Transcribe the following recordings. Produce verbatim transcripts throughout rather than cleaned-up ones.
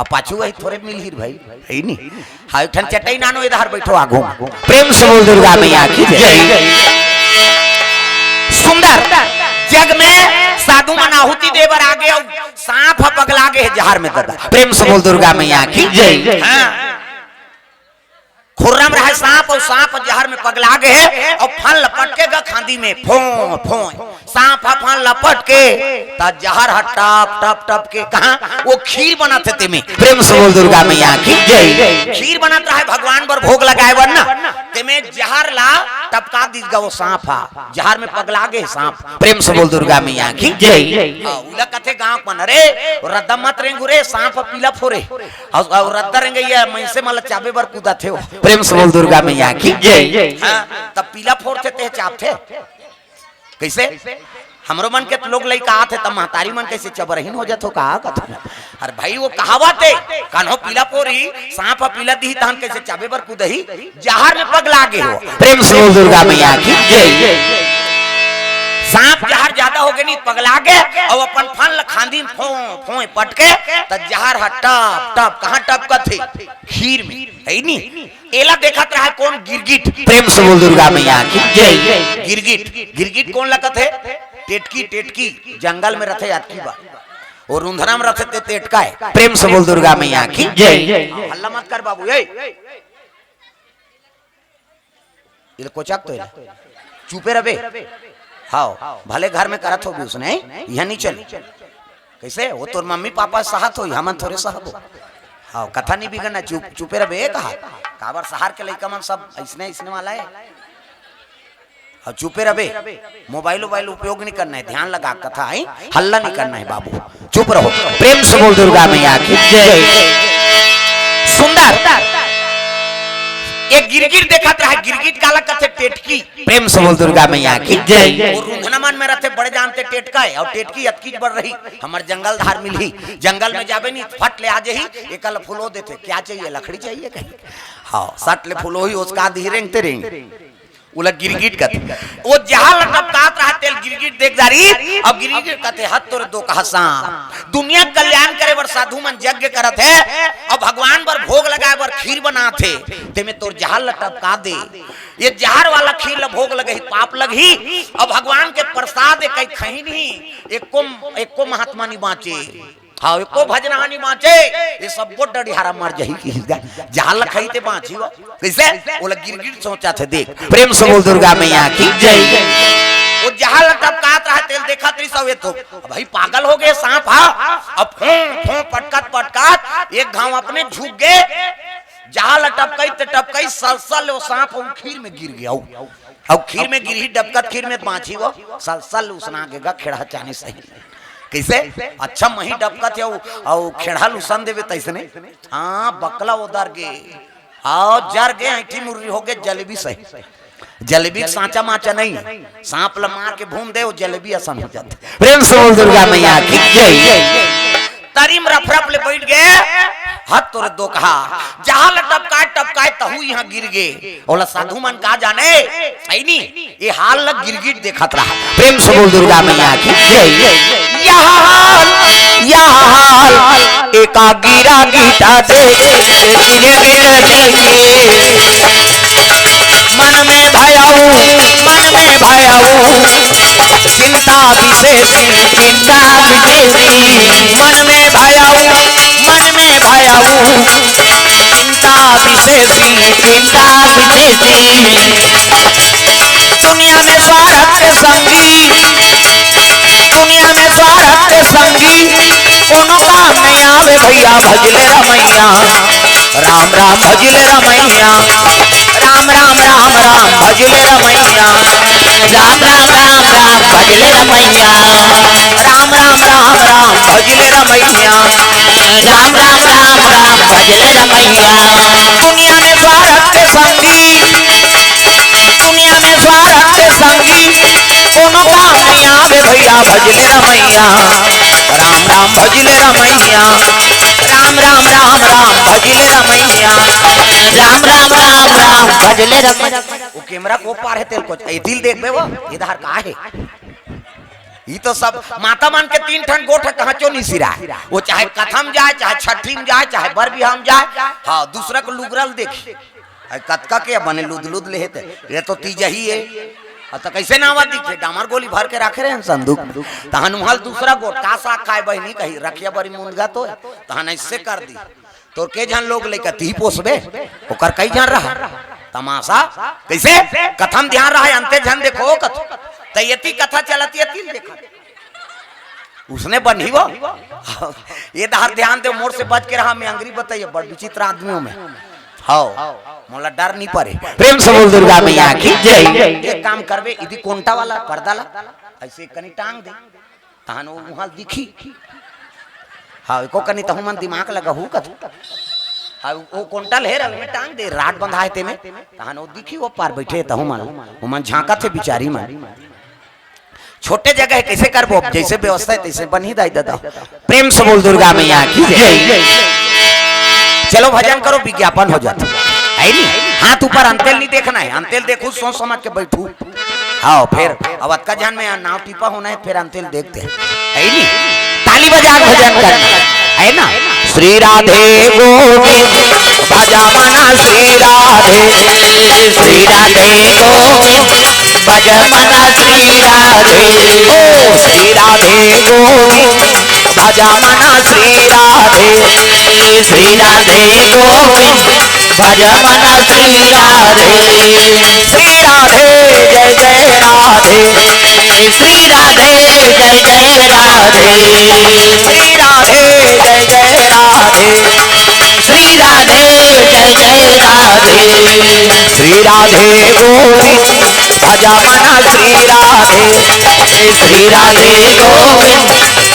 अब पाछू वही थोरे मिलही भाई, है नी? हाँ, एक ठन चटई नानो, इधर बैठो आगू। प्रेम से बोल दुर्गा मैया की जय। सुंदर जग में साधु मन आहुति दे बर आगे अउ सांप ह पगला गे हे जहर में दादा। प्रेम से बोल दुर्गा मैया की जय। हाँ। खुर्रम रहे सांप अउ सांप जहर में पगला गे हे अउ फन लपट के गा खांदी में फों फों। सांप ह फन लपट के त जहर ह टप टप टप के कहा वो खीर बनत हे तेमे। प्रेम से बोल दुर्गा मैया की जय। खीर बनत रहे भगवान बर भोग लगाए बर ना, तेमे जहर ला टपका दीस गा वो सांप ह, जहर में पगला गे सांप। प्रेम से बोल दुर्गा मैया की जय। हाँ, उला कथे गांव मन, अरे रद्दा मत रेंगू रे, सांप पीला फोरे। अउ, अउ रद्दा रेंगइया मइनसे मन ल चाबे बर कूदत हे वो। प्रेम से बोल दुर्गा मैया की जय। हाँ, तब पीला फोरथे ते चाबथे। कइसे? हमरो मन के त लोग लइका आथे, तब महतारी मन कइसे चबरहीन हो जाथो का कथो। अरे भाई, वो कहावत हे, कान्हो पीला फोरही, सांप ह पीला दिही, तहन कइसे चाबे बर कूदही, जहर में पगला गे हो। प्रेम से बोल दुर्गा मैया की जय। सांप जहर ज्यादा हो गे नी, पगला गे, अउ अपन फन ल खांदी में फों फों पटके, त जहर ह टप टप, कहाँ टपकत हे? खीर में, है नी? एला देखत रहा कोन? गिरगिट। प्रेम से बोल दुर्गा मैया की जय। गिरगिट, गिरगिट कोन लगत हे? टेटकी, टेटकी जंगल में रथे, अतकी बा। वो रुंधरा में रथे ते टेटका हे। प्रेम से बोल दुर्गा मैया की जय। हल्ला मत कर बाबू, ए। इले कोचक तो इले। चुपे रबे। हाव, भले घर में करत होबे उसने, इहाँ नी चले। कइसे? वो तोर मम्मी पापा सहत होही, हमन थोरे सहबो। हाव, कथा नी बिगड़ना, चुप, चुपे रबे, कहा। काबर सहर के लइका मन सब अइसने, अइसने वाला हे। अउ चुपे रबे, मोबाइल वोबाइल उपयोग नी करना हे, ध्यान लगा कथा हे, हल्ला नी करना हे बाबू, चुप रहो। प्रेम से बोल दुर्गा मैया की जय। सुंदर। एक गिरगिट देखत रहा, गिरगिट काला कथे? टेटकी। प्रेम से बोल दुर्गा मैया की जय। वो रुंधना मन में रथे, बड़े जानते टेटका हे, अउ टेटकी अतकीच बड़ रही, हमर जंगल धार मिलही, जंगल में जाबे नी, फट ले आ जाही, एकल फुलो देथे, क्या चाहिए, लकड़ी चाहिए कही? हाँ, सट ले फुलो ही उसका दी रेंगते रेंग। उला गिरगिट कथे। वो जहां ल टपकात रहा तेल गिरगिट देख डारी, अब गिरगिट कथे, "हत तोरे दो कहा सांप। दुनिया कल्याण करे बर साधु मन यज्ञ करत हे, अब भगवान बर भोग लगाए बर खीर बनात हे, तेमे तोर जहां ल टपका दे। ये जहर वाला खीर ल भोग लगही, पाप लगही, अब भगवान के प्रसाद हे, कहीं खही नहीं, एको, एको महात्मा नहीं बांचे।" हाँ, एको भजनहा नी बांचे, ये सब्बो डढ़ियारा मर जाही कि जहां ल खही ते बांची वो। कइसे? ओला गिरगिट सोचत हे, देख। प्रेम से बोल दुर्गा मैया की जय। वो जहां ल टपकात रहा तेल देखत रही सब, ये तो भाई पागल हो गे सांप, हाँ। अब फों, फों पटकत, पटकत, एक घांव अपने झुक गे, जहां ल टपकई ते टपकई, सलसल वो सांप वो खीर में गिर गे। अउ खीर में गिरही, डबकत खीर में बांची वो, सलसल उसना गे गा खेड़हा चानी सही। कइसे? अच्छा मही डबकत हे, अउ, अउ खेड़हा ल उसन देबे तइसने। हाँ, बकला ओदर गे। हाँ, जर गे, ऐंठी मुर्री हो गे, जलेबी सही। जलेबी के सांचा माचा नहीं, सांप ल मार के भून दे, वो जलेबी असन हो जाथे। प्रेम से बोल दुर्गा मैया की जय। तरी म रफ रफ ले बइठ गे, हत तोरे दो कहा, जहां ल टपकाए टपकाए तहू इहाँ गिर गे। ओला साधु मन का जाने, सही नी? ये हाल ल गिरगिट देखत रहा। प्रेम से बोल दुर्गा मैया की जय। यह हाल, यह हाल, एका गिरा गीता दे, गिरे गिरे गिरे। मन में भयाऊ, मन में भयाऊ, चिंता विशेष, चिंता विशेष। मन में भयाऊ, मन में भयाऊ, चिंता विशेष, चिंता विशेष। दुनिया में स्वार्थ के संगी, दुनिया में स्वार्थ के संगी, कोनो काम नहीं आवे भैया, भजले रमैया। राम राम भजले रमैया, राम राम राम राम भजले रमैया, राम राम राम राम भजले रमैया, राम राम राम राम भजले रमैया, राम राम राम राम भजले रमैया। दुनिया में स्वार्थ के संगी, दुनिया में स्वार्थ के संगी, कोनो काम नहीं आवे भैया, भजले रमैया। राम राम भजले रमैया, राम राम राम राम भजले रमैया, राम राम राम राम भजले रमैया। वो कैमरा को पार हे तेल को, ए दिल देखबे वो, इधर का हे? ई तो सब माता मन के तीन ठन गोठ कहांचो नहीं सिराय। वो चाहे कथा म जाय, चाहे छठी म जाय, चाहे बर बिहाव म जाय, हाँ, दूसरा के लुगरा ल देखही। अरे कतका के बने लुद लुद ले हे ते, ये तो तीजही हे। अ त कइसे नावा दिखथे? डामर गोली भर के राखे रहे हन संदूक म। तहन उहां ल दूसरा गोठ का साग खाय बहिनी कही, रखिया बरी मुंदगा तो हे। तहन अइसे कर दी। तोर के झन लोग लइका तिही पोसबे, ओकर कई झन रहा। तमासा कइसे? कथा म ध्यान रहा, अंते झन देखो कथा। त यति कथा चलत यति ल देखत। उसने बनी वो। ये डहर ध्यान दे, मोर से बच के रहा, मैं अंगरी बताइए, बड़ विचित्र आदमी हूं मैं। हव, मोला डर नहीं परे। प्रेम से बोल दुर्गा मैया की जय। एक काम करबे, इदी कोंटा वाला पर्दा ला अइसे कनी टांग दे, तहन वो उहां दिखही। हाँ, एको कनी तहू मन दिमाग लगाहू कथू। हाँ, वो कोंटा ल हे रल में टांग दे, राड बंधा हे तेमे, तहन वो दिखही, वो पार बइठे हे तहू मन, वो मन झांकत हे बिचारी मन। छोटे जगह हे, कइसे करबो? जइसे व्यवस्था हे तइसे बनही दाई ददा। प्रेम से बोल दुर्गा मैया की जय। चलो भजन करो, विज्ञापन हो जात हे नी। हाथ ऊपर, अंते ल नहीं देखना हे, अंते ल देखू सोच समझ के बइठू। हाँ, फेर अब अतका झन में नाव टिपा होना हे, फेर अंते ल देखते हे नी। ताली बजा के भजन करना हे ना। श्री राधे गोविंद भज मन श्री राधे, श्री राधे गोविंद भज मन श्री राधे, ओ श्री राधे गोविंद भज मन श्री राधे, श्री राधे गोविंद भज मन श्री राधे। श्री राधे जय जय राधे, श्री राधे जय जय राधे, श्री राधे जय जय राधे, श्री राधे जय जय राधे। श्री राधे गोविंद भज मन श्री राधे, श्री राधे गोविंद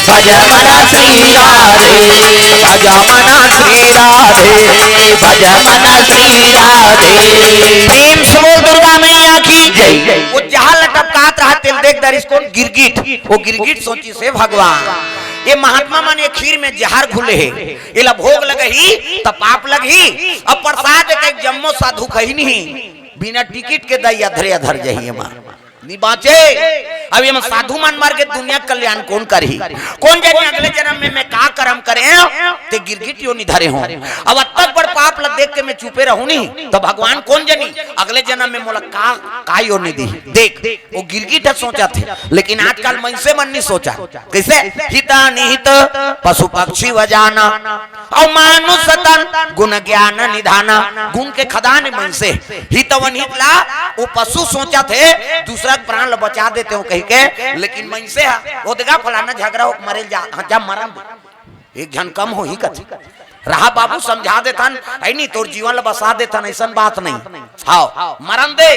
भज मन श्री राधे, भज मन श्री राधे, भज मन श्री राधे। प्रेम से बोल दुर्गा मैया की जय। वो जहां लटपटात रहा तेल देख दरिस कोन? गिरगिट। वो गिरगिट सोचिस हे भगवान, ये महात्मा मन ये खीर में जहर घुले हे, एला भोग लगही त पाप लगही। अब प्रसाद के जम्मो साधु खही नहीं, बिना टिकट के दई अधरे अधर जही एमा। नी बांचे। अब ये मन साधु मन मर गे, दुनिया के कल्याण कोन करही? कोन जनी अगले जन्म में मैं का करम करे ते गिरगिट योनि धरे हों। अब अतक बड़ पाप ल देख के मैं चुपे रहूं नी, त भगवान कोन जनी अगले जन्म में मोला का, का योनि दी। देख, वो गिरगिट ह सोचत हे, लेकिन आजकल मनसे मन नी सोचा। कइसे? हित अनिहित पशु पक्षी व जाना, अउ मानुष तन गुण ज्ञान निधाना। गुण के खदान हे मनसे। हित अउ अनहित ला वो पशु सोचत हे, दूसरा के प्राण ल बचा देते हो कहि के, लेकिन मनसे ह ओदगा फलाना झगरा हो मरे ल जा, हाँ, जा मरन दे। एक झन कम होही कथे। रहा बाबू, समझा देथन, हे नी, तोर जीवन ल बसा देथन, अइसन बात नहीं। हाँ, मरन दे,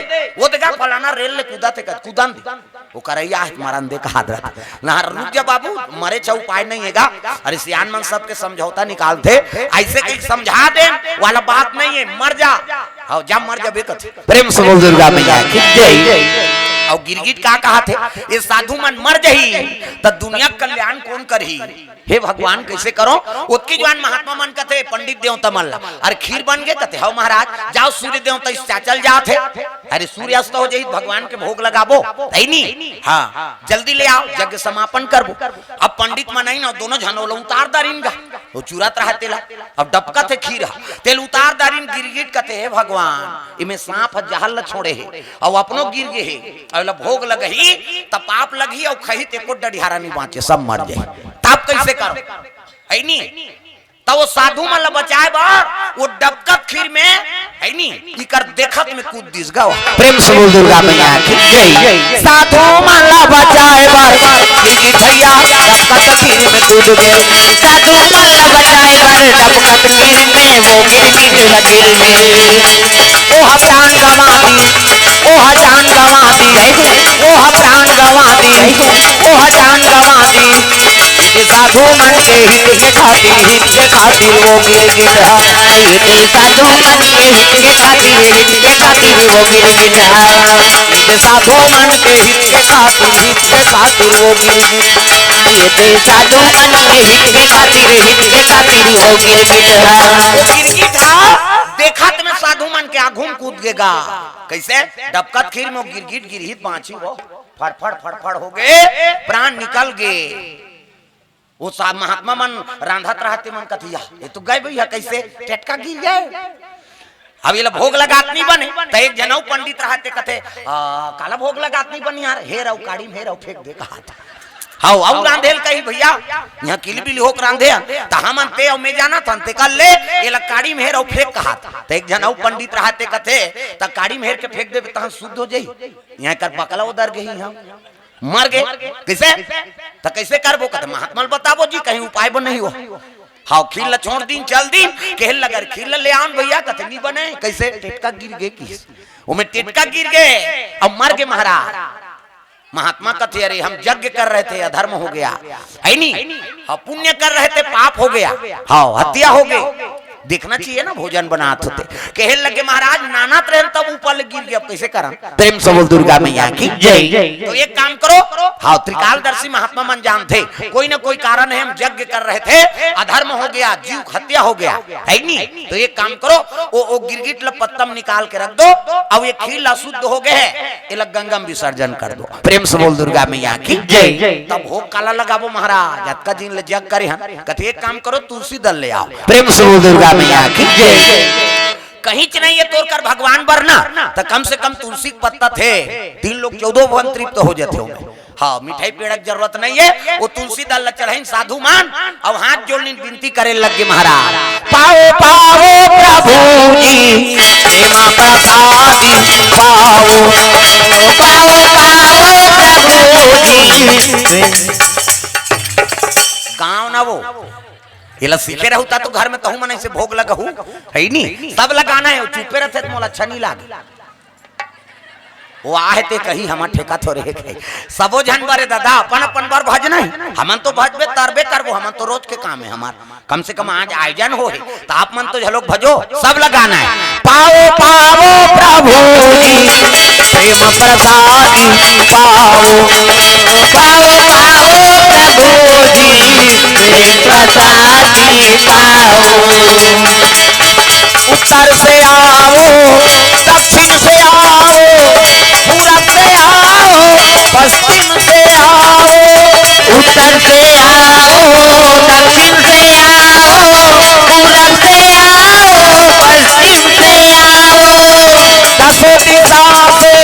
ओदगा फलाना रेल ले कूदत हे कथे, कूदन दे। वो करैया हे, मरन दे कहात रहा। ना, रुक जा बाबू, मरे च उपाय नहीं हे गा। अरे सियान मन सबके समझौता निकालथे, अइसे कहीं समझा दे वाला बात नहीं हे, मर जा। हाँ, जा मर जाबे कथे। प्रेम से बोल दुर्गा मैया की जय। अउ गिरगिट का कहाथे? ये साधु मन मर जही त दुनिया के कल्याण कोन करही? हे भगवान, कइसे करों? ओतकी जुवार महात्मा मन कथे, पंडित देवता मन ला, अरे खीर बन गे कथे, हव महाराज, जाव सूर्य देवता इस चाचल जात हे। अरे सूर्य अस्त हो जही, भगवान के भोग लगाबो, हे नी? हाँ, जल्दी ले आव, यज्ञ समापन करबो। अब पंडित मन आइन, दोनों झन ओला उतार दारिन गा, वो चुरत रहा तेला। अब डबकत हे खीर ह, तेला उतार दारिन। गिरगिट कथे, हे भगवान, इमे सांप ह जहर ल छोड़े हे, अउ अपनो गिर गे हे, अउ एला भोग लगही त पाप लगही, अउ खही त एको डढ़ियारा नी बांचे, सब मर जाही। तब कइसे करों? हे नी? त वो साधु मन ल बचाय बर वो डबकत खीर में, हे नी, इकर देखत में कूद दिस गा। प्रेम से बोल दुर्गा मैया की जय। साधु मन ल बचाय बर गिरगिट भैया डबकत खीर में कूद गे। साधु मन ल बचाय बर डबकत खीर में वो गिरगिट ल गिर गे। ओह प्राण गंवा दिस, ओह जान गंवा दिस, ओह प्राण गंवा दिस, ओह जान गंवा दिस। ये साधु मन के हित के खातिर, हित के खातिर वो गिरगिट ह। ये साधु मन के हित के खातिर, हित के खातिर वो गिरगिट ह। ये साधु मन के हित के खातिर, हित के खातिर वो गिरगिट। ये साधु मन के हित के खातिर, हित के खातिर वो गिरगिट ह। वो गिरगिट ह, देखत में साधु मन के आघू म कूद गे गा। कइसे? डबकत खीर में वो गिरगिट गिरही त बांचही वो। फड़फड़ फड़फड़ हो गए, प्राण निकल गए। वो साहब महात्मा मन रांधत रहते, मन कथिया, "ये तो गए भैया, कैसे टेटका गिर गए?" अब ये ला भोग लगात नहीं बने, त एक जनऊ पंडित रहते, कथे, "आ, काला भोग लगात नहीं बने यार, हे रऊ काड़ी में हे रऊ फेंक दे," कहा था। हाउ, अउ रांधे ल कही, "भैया, यहाँ किलबिल होक रांधे हन, त हमन ते अउ मैं जानत हन, ते कर ले, ये ला काड़ी में हे रऊ फेंक," कहा था। त एक जनऊ पंडित रहते, कथे, "त काड़ी में हेर के फेंक देबे, तहन शुद्ध हो जाई, यहाँ कर बकला उदर गई हम।" मर गए। कैसे? त कैसे करबो? कथे, "महात्मा ल बताबो जी, कहीं उपाय बन नहीं हो।" हाउ, खीर ला छोड़ दीन, चल दीन, कहे लगर, "खीर ला ले आन भैया।" कथे, "नहीं बने।" कैसे? टेटका गिर गए किस, वो में टेटका गिर गए, अब मर गए महाराज। महात्मा कथे, "अरे, हम यज्ञ कर रहे थे, अधर्म हो गया, है नी? हम पुण्य कर रहे थे, पाप हो गया, हाँ, हत्या हो गई।" देखना चाहिए ना, भोजन बनात होते। कहे लगे, "महाराज, नानत रहन तब ऊपर ले गिर गया, अब कैसे करन?" प्रेम से बोल दुर्गा मैया की जय। तो एक काम करो, हाँ, त्रिकालदर्शी महात्मा मन जानते, कोई ना कोई कारण है, हम यज्ञ कर रहे थे, अधर्म हो गया, जीव हत्या हो गया, है नी? तो एक काम करो, ओ, ओ गिरगिट ल पत्तम निकाल के रख दो, अब ये खीर ला शुद्ध हो गए है, ये ला गंगा में विसर्जन कर दो। प्रेम से बोल दुर्गा मैया की जय। तब भोग काला लगाबो महाराज, अतका दिन ले जग करे हन, कथे, "एक काम करो, तुलसी दल ले आओ।" प्रेम से बोल दुर्गा मैया की जय। कहीं च नहीं है तोर कर भगवान बरना, त कम से कम तुलसी के पत्ता थे, तीन लोग चौदह भुवन तृप्त हो जाते होंगे। हाँ, मिठाई पेड़ा के जरूरत नहीं है, वो तुलसी दल ला चढ़ाइन साधु मान, अब हाथ जोड़ लीन विनती करे लग गे महाराज, "पाओ, पाओ प्रभु जी, प्रेम प्रसादी पाओ, पाओ, पाओ प्रभु जी।" गाँव ना वो, ये ला सीखे रहू ता तो घर में तहू मन ऐसे भोग लगहू, है नी? सब लगाना है, वो चुपे रहते तो मोला अच्छा नहीं लागे। वो आहे ते कही, हमर ठेका थोरे हे कही। सबो झन बरे दादा, अपन अपन बर भजना हे। हमन तो भजबे तरबे करबो, हमन तो रोज के काम हे हमर। कम से कम आज आयोजन हो हे, त आप मन तो झलोक भजो, सब लगाना हे। पाओ, पाओ प्रभु जी, प्रेम प्रसादी पाओ। पाओ, पाओ प्रभु जी, प्रेम प्रसादी पाओ। उत्तर से आओ, दक्षिण से आओ, पूरब से आओ, पश्चिम से आओ। उत्तर से आओ, दक्षिण से आओ, पूरब से आओ, पश्चिम से आओ। दसों दिशा से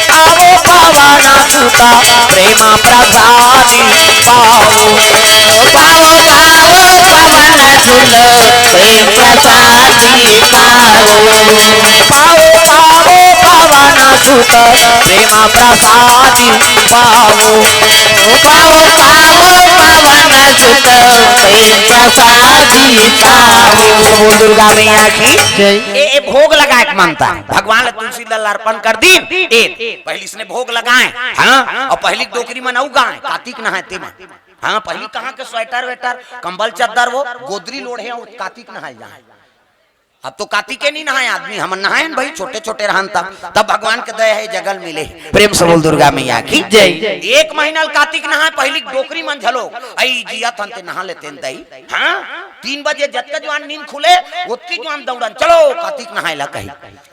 आओ पावन सुता, प्रेम प्रसादी पाओ। पाओ, पाओ पावन सुत, प्रेम प्रसादी पाओ। पाओ, पाओ पावन सुत, प्रेम प्रसादी पाओ। पाओ, पाओ पावन सुत, प्रेम प्रसादी पाओ। बोल दुर्गा मैया की जय। ए, ए भोग लगाए के मनता, भगवान ला तुलसी दल अर्पण कर दीन। ए, पहली इसने भोग लगाए, हाँ, अउ पहली डोकरी मन अउ गाए, कातिक नहाए ते मन। हाँ, पहली कहाँ के स्वेटर वेटर, कंबल चद्दर, वो गोदरी लोढ़े, अउ कातिक नहाए जाए। अब तो कातिके नहीं नहाए आदमी, हमन नहाए न भाई, छोटे छोटे रहन तब, तब भगवान के दया हे, जगल मिले। प्रेम से बोल दुर्गा मैया की जय। एक महीना ल कातिक नहाए, पहली डोकरी मन झलो, अई जिया थन ते नहा लेते न दई। हाँ, तीन बजे जतका जुआन नींद खुले, ओतकी जुआन दौड़न, "चलो कातिक नहाए ला" कही।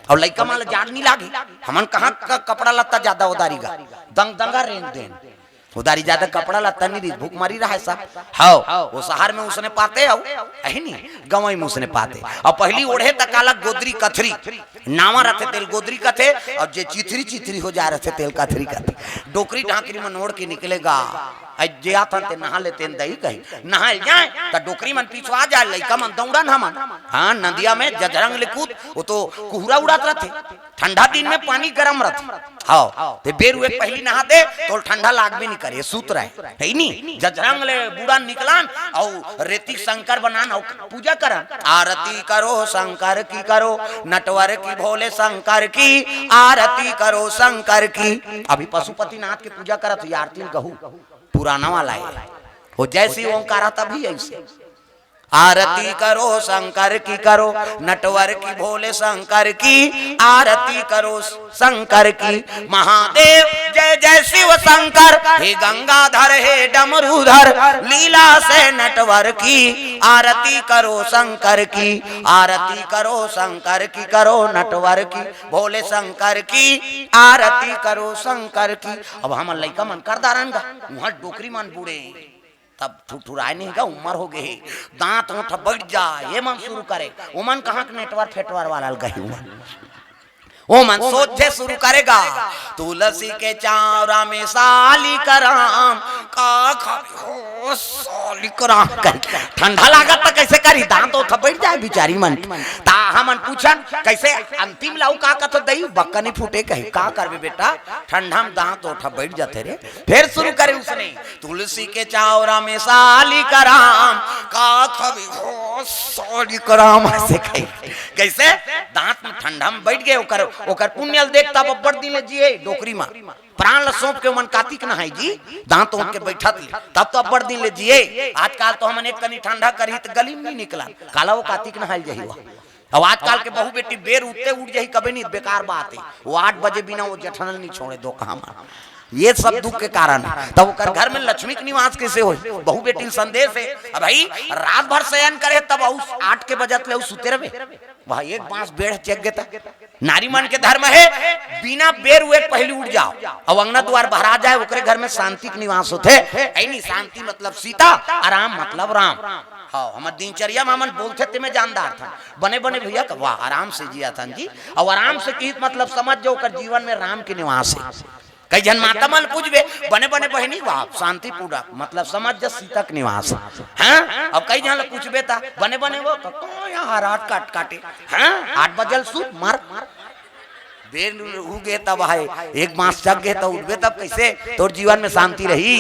अउ लइका मन ल जाड़ नहीं लागे, हमन कहाँ क-, कपड़ा लत्ता ज्यादा उधारी गा, दंग दंगा रेंग देन। उधारी ज्यादा कपड़ा लत्ता नहीं रहिस, भूख मरी रहा है सब। हव, वो शहर में उसने पाते हव, अही नहीं, गंवई में उसने पाते। अउ पहली ओढ़े त काला गोदरी कथरी, नावा रथे तेल गोदरी कथे, अउ जे चिथरी चिथरी हो जा रथे तेल कथरी कथे। डोकरी ढाकरी मन ओढ़ के निकलेगा, अई जे आथन ते नहा लेते न दई कही, नहाए जाए त डोकरी मन पिछुआ जाए, लइका मन दौड़न हमन। हाँ, नदिया में जझरंग ले कूद, वो तो कुहरा उड़ात रथे। ठंडा दिन में पानी गरम रथे। हव, ते बेर उहे पहली नहा दे, तोल ठंडा लागबे नहीं करे, सूत रहे, हे नी? जझरंग ले बूड़ा निकलन, अउ रेती शंकर बनान, अउ पूजा करन। आरती करो शंकर की, करो नटवर की, भोले शंकर की, आरती करो शंकर की। अभी पशुपतिनाथ के पूजा करत हे, आरती गहू पुराना वाला हे, वो जय शिव ओंकारा तभी ऐसे। आरती करो शंकर की, करो नटवर की, भोले शंकर की आरती करो शंकर की। महादेव जय जय शिव शंकर, हे गंगाधर हे डमरूधर, लीला से नटवर की आरती करो शंकर की, आरती करो शंकर की, करो नटवर की, भोले शंकर की आरती करो शंकर की। अब हमर लइका मन कर दारन गा, उहाँ डोकरी मन बूढ़े, तब ठुठुराय नहीं गा, उमर हो गे हे, दांत ओंठ बइठ जाय, ये मन शुरू करे। ओमन कहाँ के नेटवर फेटवर वाला ल गही, ओमन, ओमन सोझे शुरू करे गा, तुलसी के चावरा में सालिक राम, का खाबे हो सालिक राम, कहि ठंडा लागत त कइसे करही, दांत ओंठ बइठ जाय बिचारी मन। त हमन पूछन कइसे, अंतिम ल अउ का कथस, दई बक्का नहीं फूटे कही, का करबे बेटा, ठंडा में दांत ओंठ बइठ जाथे रे। फेर शुरू करे उसने, तुलसी के चावरा में सालिक राम, का खाबे हो सालिक राम, अइसे कही। कइसे? दांत में ठंडा में बइठ गे, ओकर, ओकर पुण्य ल देख, तब अब्बड़ दिन ले जिए डोकरी म। प्राण ल सौंप के ओमन कातिक नहाय जी, दांत ओंठ के बइठत ले, तब तो अब्बड़ दिन ले जिए। आजकाल तो हमन एक कनी ठंडा करही त गली में नहीं निकलन, काला वो कातिक नहाय ल जाही वो। अब आजकाल के बहू बेटी बेर उठते उठ जाही, कबे नहीं, बेकार बात हे। वो आठ बजे बिना वो जेठन ल नहीं छोड़े, दो कहा मन। ये सब दुख के कारण हे। तब ओकर घर में लक्ष्मी के निवास कइसे होही? बहू बेटी ल संदेश हे, अब भाई रात भर शयन करे, तब अउ आठ के बजत ले अउ सुते रहबे। वह एक बांस बेर चघ गे त। नारी मन के धर्म हे, बिना बेर हुए पहिली उठ जाव, अउ अंगना दुवार भरा जाय, ओकरे घर में शांति के निवास होथे। अइनी शांति मतलब सीता, आराम मतलब राम। हाँ, हमर दिनचर्या म हमन बोलथे तेमे जानदार थन। बने बने भइया का, वाह, आराम से जियत हन जी, अउ आराम से किहित मतलब समझ जाव ओकर जीवन में राम के निवास हे। कई झन माता मन पूछबे, बने बने बहिनी, वाह, शांतिपूर्वक मतलब समझ जा सीता के निवास हे। हाँ, अब कई झन ल पूछबे त बने बने वो क-, को यहाँ रात काट काटे, हाँ, आठ बजे ल सुत मर। बेर उगे तब हे, एक बांस चघ गे त उठबे तब कइसे तोर जीवन में शांति रही?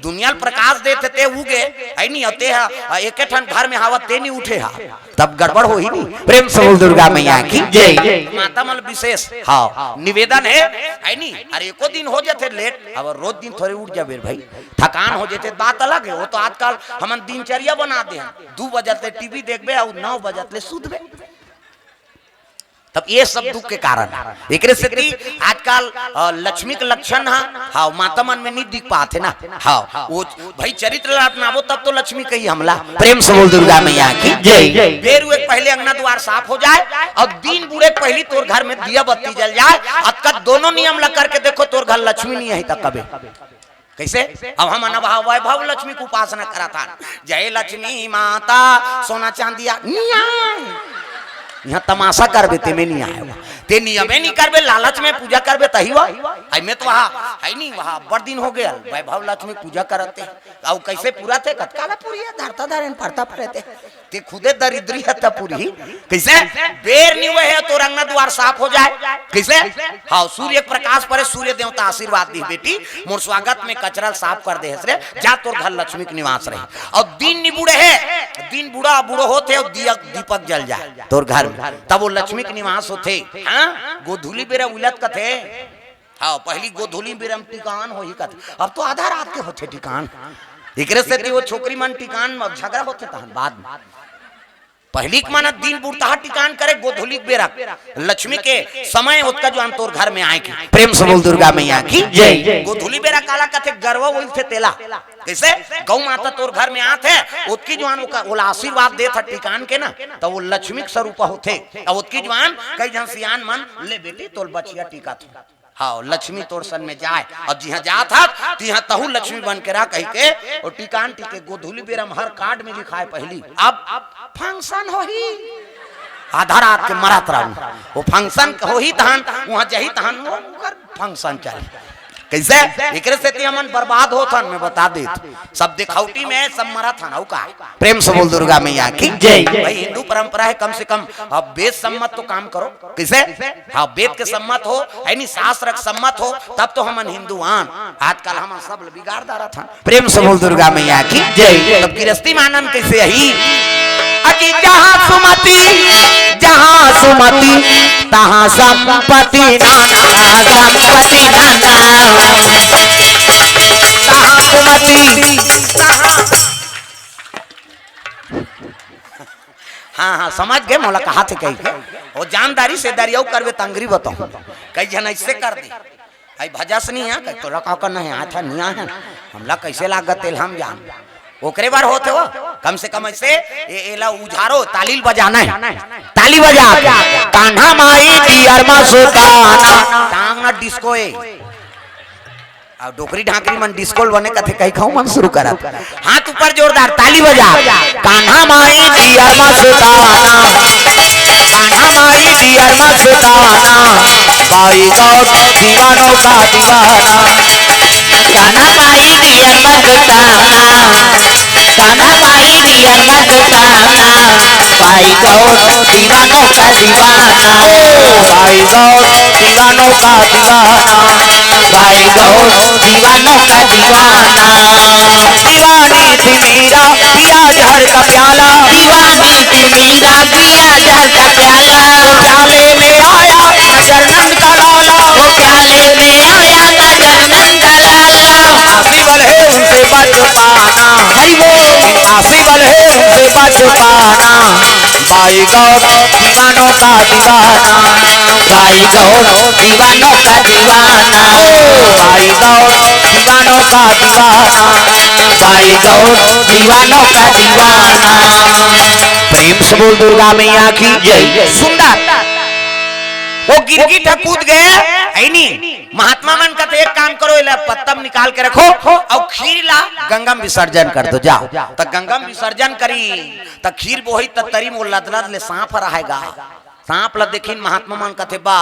दुनिया ल प्रकाश देथे ते उगे, अइनी, अउ ते ह एके ठन घर में हवत ते नहीं उठे हा, तब गड़बड़ होही नहीं। प्रेम से बोल दुर्गा मैया की जय। माता मन ल विशेष, हाँ, निवेदन हे, अइनी, अरे एको दिन हो जाथे लेट, अब रोज दिन थोरे उठ जाबे भाई, थकान हो जाथे, बात अलग हे। वो तो आजकल हमन दिनचर्या बना दे हन, दू बजत ले टीवी देखबे अउ नौ बजत ले सुतबे। तब ये सब दुख के कारण हे। एकरे सेती आजकल, अ, लक्ष्मी के लक्षण ह, हाँ, माता मन में नहीं दिख पात हे ना। हाँ, वो भाई चरित्र ला अपनाबो तब तो लक्ष्मी कही हमला। प्रेम से बोल दुर्गा मैया की जय। बेर उगे के पहिली अंगना दुवार साफ हो जाय अउ दिन बूड़े के पहिली तोर घर में दिया बत्ती जल जाय। अतका दोनों नियम ला करके देखो, तोर घर लक्ष्मी नहीं आही त कबे। कइसे? अब हमन अब वैभव लक्ष्मी के उपासना करत हन, जय लक्ष्मी माता, सोना चांदिया, निया। यहाँ तमाशा करबे, तेमे नहीं आय। ते नियमे नहीं करबे, लालच में पूजा करबे, तही वा। अइमे तो वहाँ हे नहीं, वहाँ अब्बड़ दिन हो गे, वैभव लक्ष्मी पूजा करत हे। अउ कइसे पूरा थे, कतका ला पूरी हे, धरता धरेन, परता परे ते। ते खुदे दरिद्री हे त पूरी। कइसे? बेर नहीं हुए हे, तोर अंगना दुवार साफ हो जाय। कइसे? हाँ, सूर्य के प्रकाश परे, सूर्य देवता आशीर्वाद दिही, बेटी, मोर स्वागत में कचरा ल साफ कर दे हस रे, जा तोर घर लक्ष्मी के निवास रही। अउ दिन नहीं बूड़े हे, दिन बूड़ा बूड़ो होथे अउ दिया दीपक जल जाय तोर घर में, तब वो लक्ष्मी के निवास होथे। हाँ, गोधूली बेरा उलत कथे। हाँ, पहिली गोधूली बेरा म टिकान होही कथे, अब तो आधा रात के होथे टिकान। एकरे सेती वो छोकरी मन टिकान म झगड़ा होथे तहन बाद में। पहिली के मन दिन बुड़तहा टिकान करे, गोधूली के बेरा लक्ष्मी के समय ओतका जुआन तोर घर में आय के। प्रेम से बोल दुर्गा मैया की जय। गोधूली बेरा काला कथे, गरवा उलथे तेला। कइसे? गौ माता तोर घर में आत हे, ओतकी जुआन ओका, ओला आशीर्वाद देत हे टिकान के ना, त वो लक्ष्मी के स्वरूप होथे। अउ ओतकी जुआन कई झन सियान मन, ले बेटी, तोर बछिया टिकत हे। हाँ, लक्ष्मी तोर संग में जाय। अब जिहाँ जात हस, तिहाँ तहू लक्ष्मी बन के रह कहि के, अउ टिकान टिके, गोधूली बेरा म हर कार्ड में लिखाय पहिली। अब, अब फंक्शन होही। आधा रात के मरत रहूं। वो फंक्शन होही तहन, उहाँ जाही तहन, वो ओकर फंक्शन चलही। कइसे? एकरे सेती हमन बर्बाद होत हन, मैं बता देत। सब दिखौटी में, सब मरत हन, अउ का? प्रेम से बोल दुर्गा मैया की जय। भाई, हिंदू परंपरा हे, कम से कम अब वेद सम्मत तो काम करो। कइसे? हाँ, वेद के सम्मत हो, हे नहीं, शास्त्र के सम्मत हो, तब तो हमन हिंदू आन। आजकल हमन सब ल बिगाड़ डारत हन। प्रेम से बोल दुर्गा मैया की जय। तब गिरस्ती म आनंद कइसे आही? अजी जहाँ सुमति, जहाँ सुमति, तहाँ संपत्ति नाना, संपत्ति नाना। जहाँ सुमति, तहाँ हाँ, हाँ, समझ गे, मोला कहाथे कहिके। वो जानदारी से दारी अउ करबे त अंगरी बताहूँ। कई झन अइसे कर दे। अई भजस नहीं है, कई तोला का करना है, हाथ नहीं है, हमला कैसे लागत तेल हम जान। ओकरे बर होथे वो, कम से कम अइसे, ए, एला उझारो, ताली ल बजाना है। ताली बजा के, कान्हा माई दियर मस्ताना। टांग ना डिस्को ए। अब डोकरी ढाकरी मन डिस्को ल बने कथे, कही खाऊ मन शुरू करत। हाथ ऊपर जोरदार, ताली बजा। कान्हा माई दियर मस्ताना, कान्हा माई दियर मस्ताना, बाई गौर दीवानों का दीवाना। कान्हा माई दियर मस्ताना, कान्हा माई दियर मस्ताना, बाई गौर दीवानों का दीवाना। बाई गौर दीवानों का दीवाना, बाई गौर दीवानों का दीवाना। दीवानी थी मीरा, पिया जहर का प्याला। दीवानी थी मीरा, पिया जहर का प्याला। प्याले में आया नजर नंद का लाला। वो प्याले में आया नजर नंद का लाला। आसी बल है उनसे बच पाना। हरि बोल। आसी बल है उनसे बच पाना। बाई गौर दीवानों का दीवाना, बाई गौर दीवानों का दीवाना, बाई गौर दीवानों का दीवाना, बाई गौर दीवानों का दीवाना। प्रेम से बोल दुर्गा मैया की जय। सुंदर। वो गिरगिट ह कूद गे, ऐनी। महात्मा मन कथे, एक काम करो, एला पत्तम निकाल के रखो अउ खीर ला गंगा म विसर्जन कर दो, जाओ। त गंगा म विसर्जन करी, त खीर बोही, त तरी म लदलद ले सांप ह रहेगा। सांप ला देखिन महात्मा मन कथे, बा,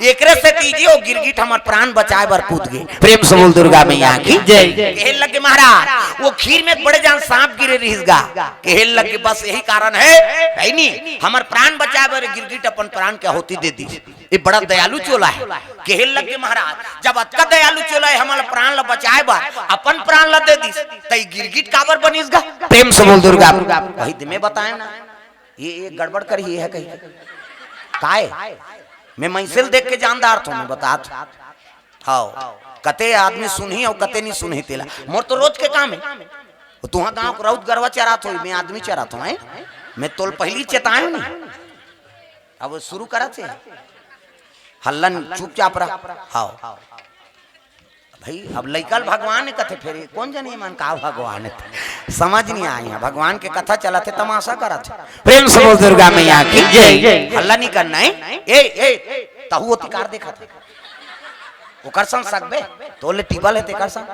एकरे सेती जी वो गिरगिट हमर प्राण बचाए बर कूद गे। प्रेम से बोल दुर्गा मैया की जय। कहे लगे महाराज, वो खीर में बड़े जान सांप गिरे रहिस गा। कहे लगे बस यही कारण है, है नी, हमर प्राण बचाए बर गिरगिट अपन प्राण के आहुति दे दिस। ये बड़ा दयालु चोला है। कहे लगे महाराज, जब अतका दयालु चोला है, हमर प्राण ला बचाए बर अपन प्राण ला दे दिस, त ये गिरगिट काबर बनिस गा? प्रेम से बोल दुर्गा। वही दिन में बताए ना, ये, ये गड़बड़ कर ही है कहीं। काय? मैं मैसेज देख के जानदार थो, मैं बतात। हाव, कते आदमी सुनही अउ कते नहीं सुनही तेला। मोर तो रोज के काम है। वो तुहा गांव के राउत गरवा चरात हो, मैं आदमी चरात हूँ, हैं? मैं तोल पहली चेताए नहीं। अब वो शुरू करत है। हल्लन चुपचाप रह। हाव। भाई, अब लइका ल भगवान कथे, फेर ये कोन जनी मन का भगवान हे? समझ नहीं आए हे। भगवान के कथा चलत हे, तमाशा करत हे। प्रेम से बोल दुर्गा मैया की जय। हल्ला नहीं करना है। ए, ए, तहु ओती कार देखत हे। ओकर संग सकबे, तोले टीबल हे तेकर संग।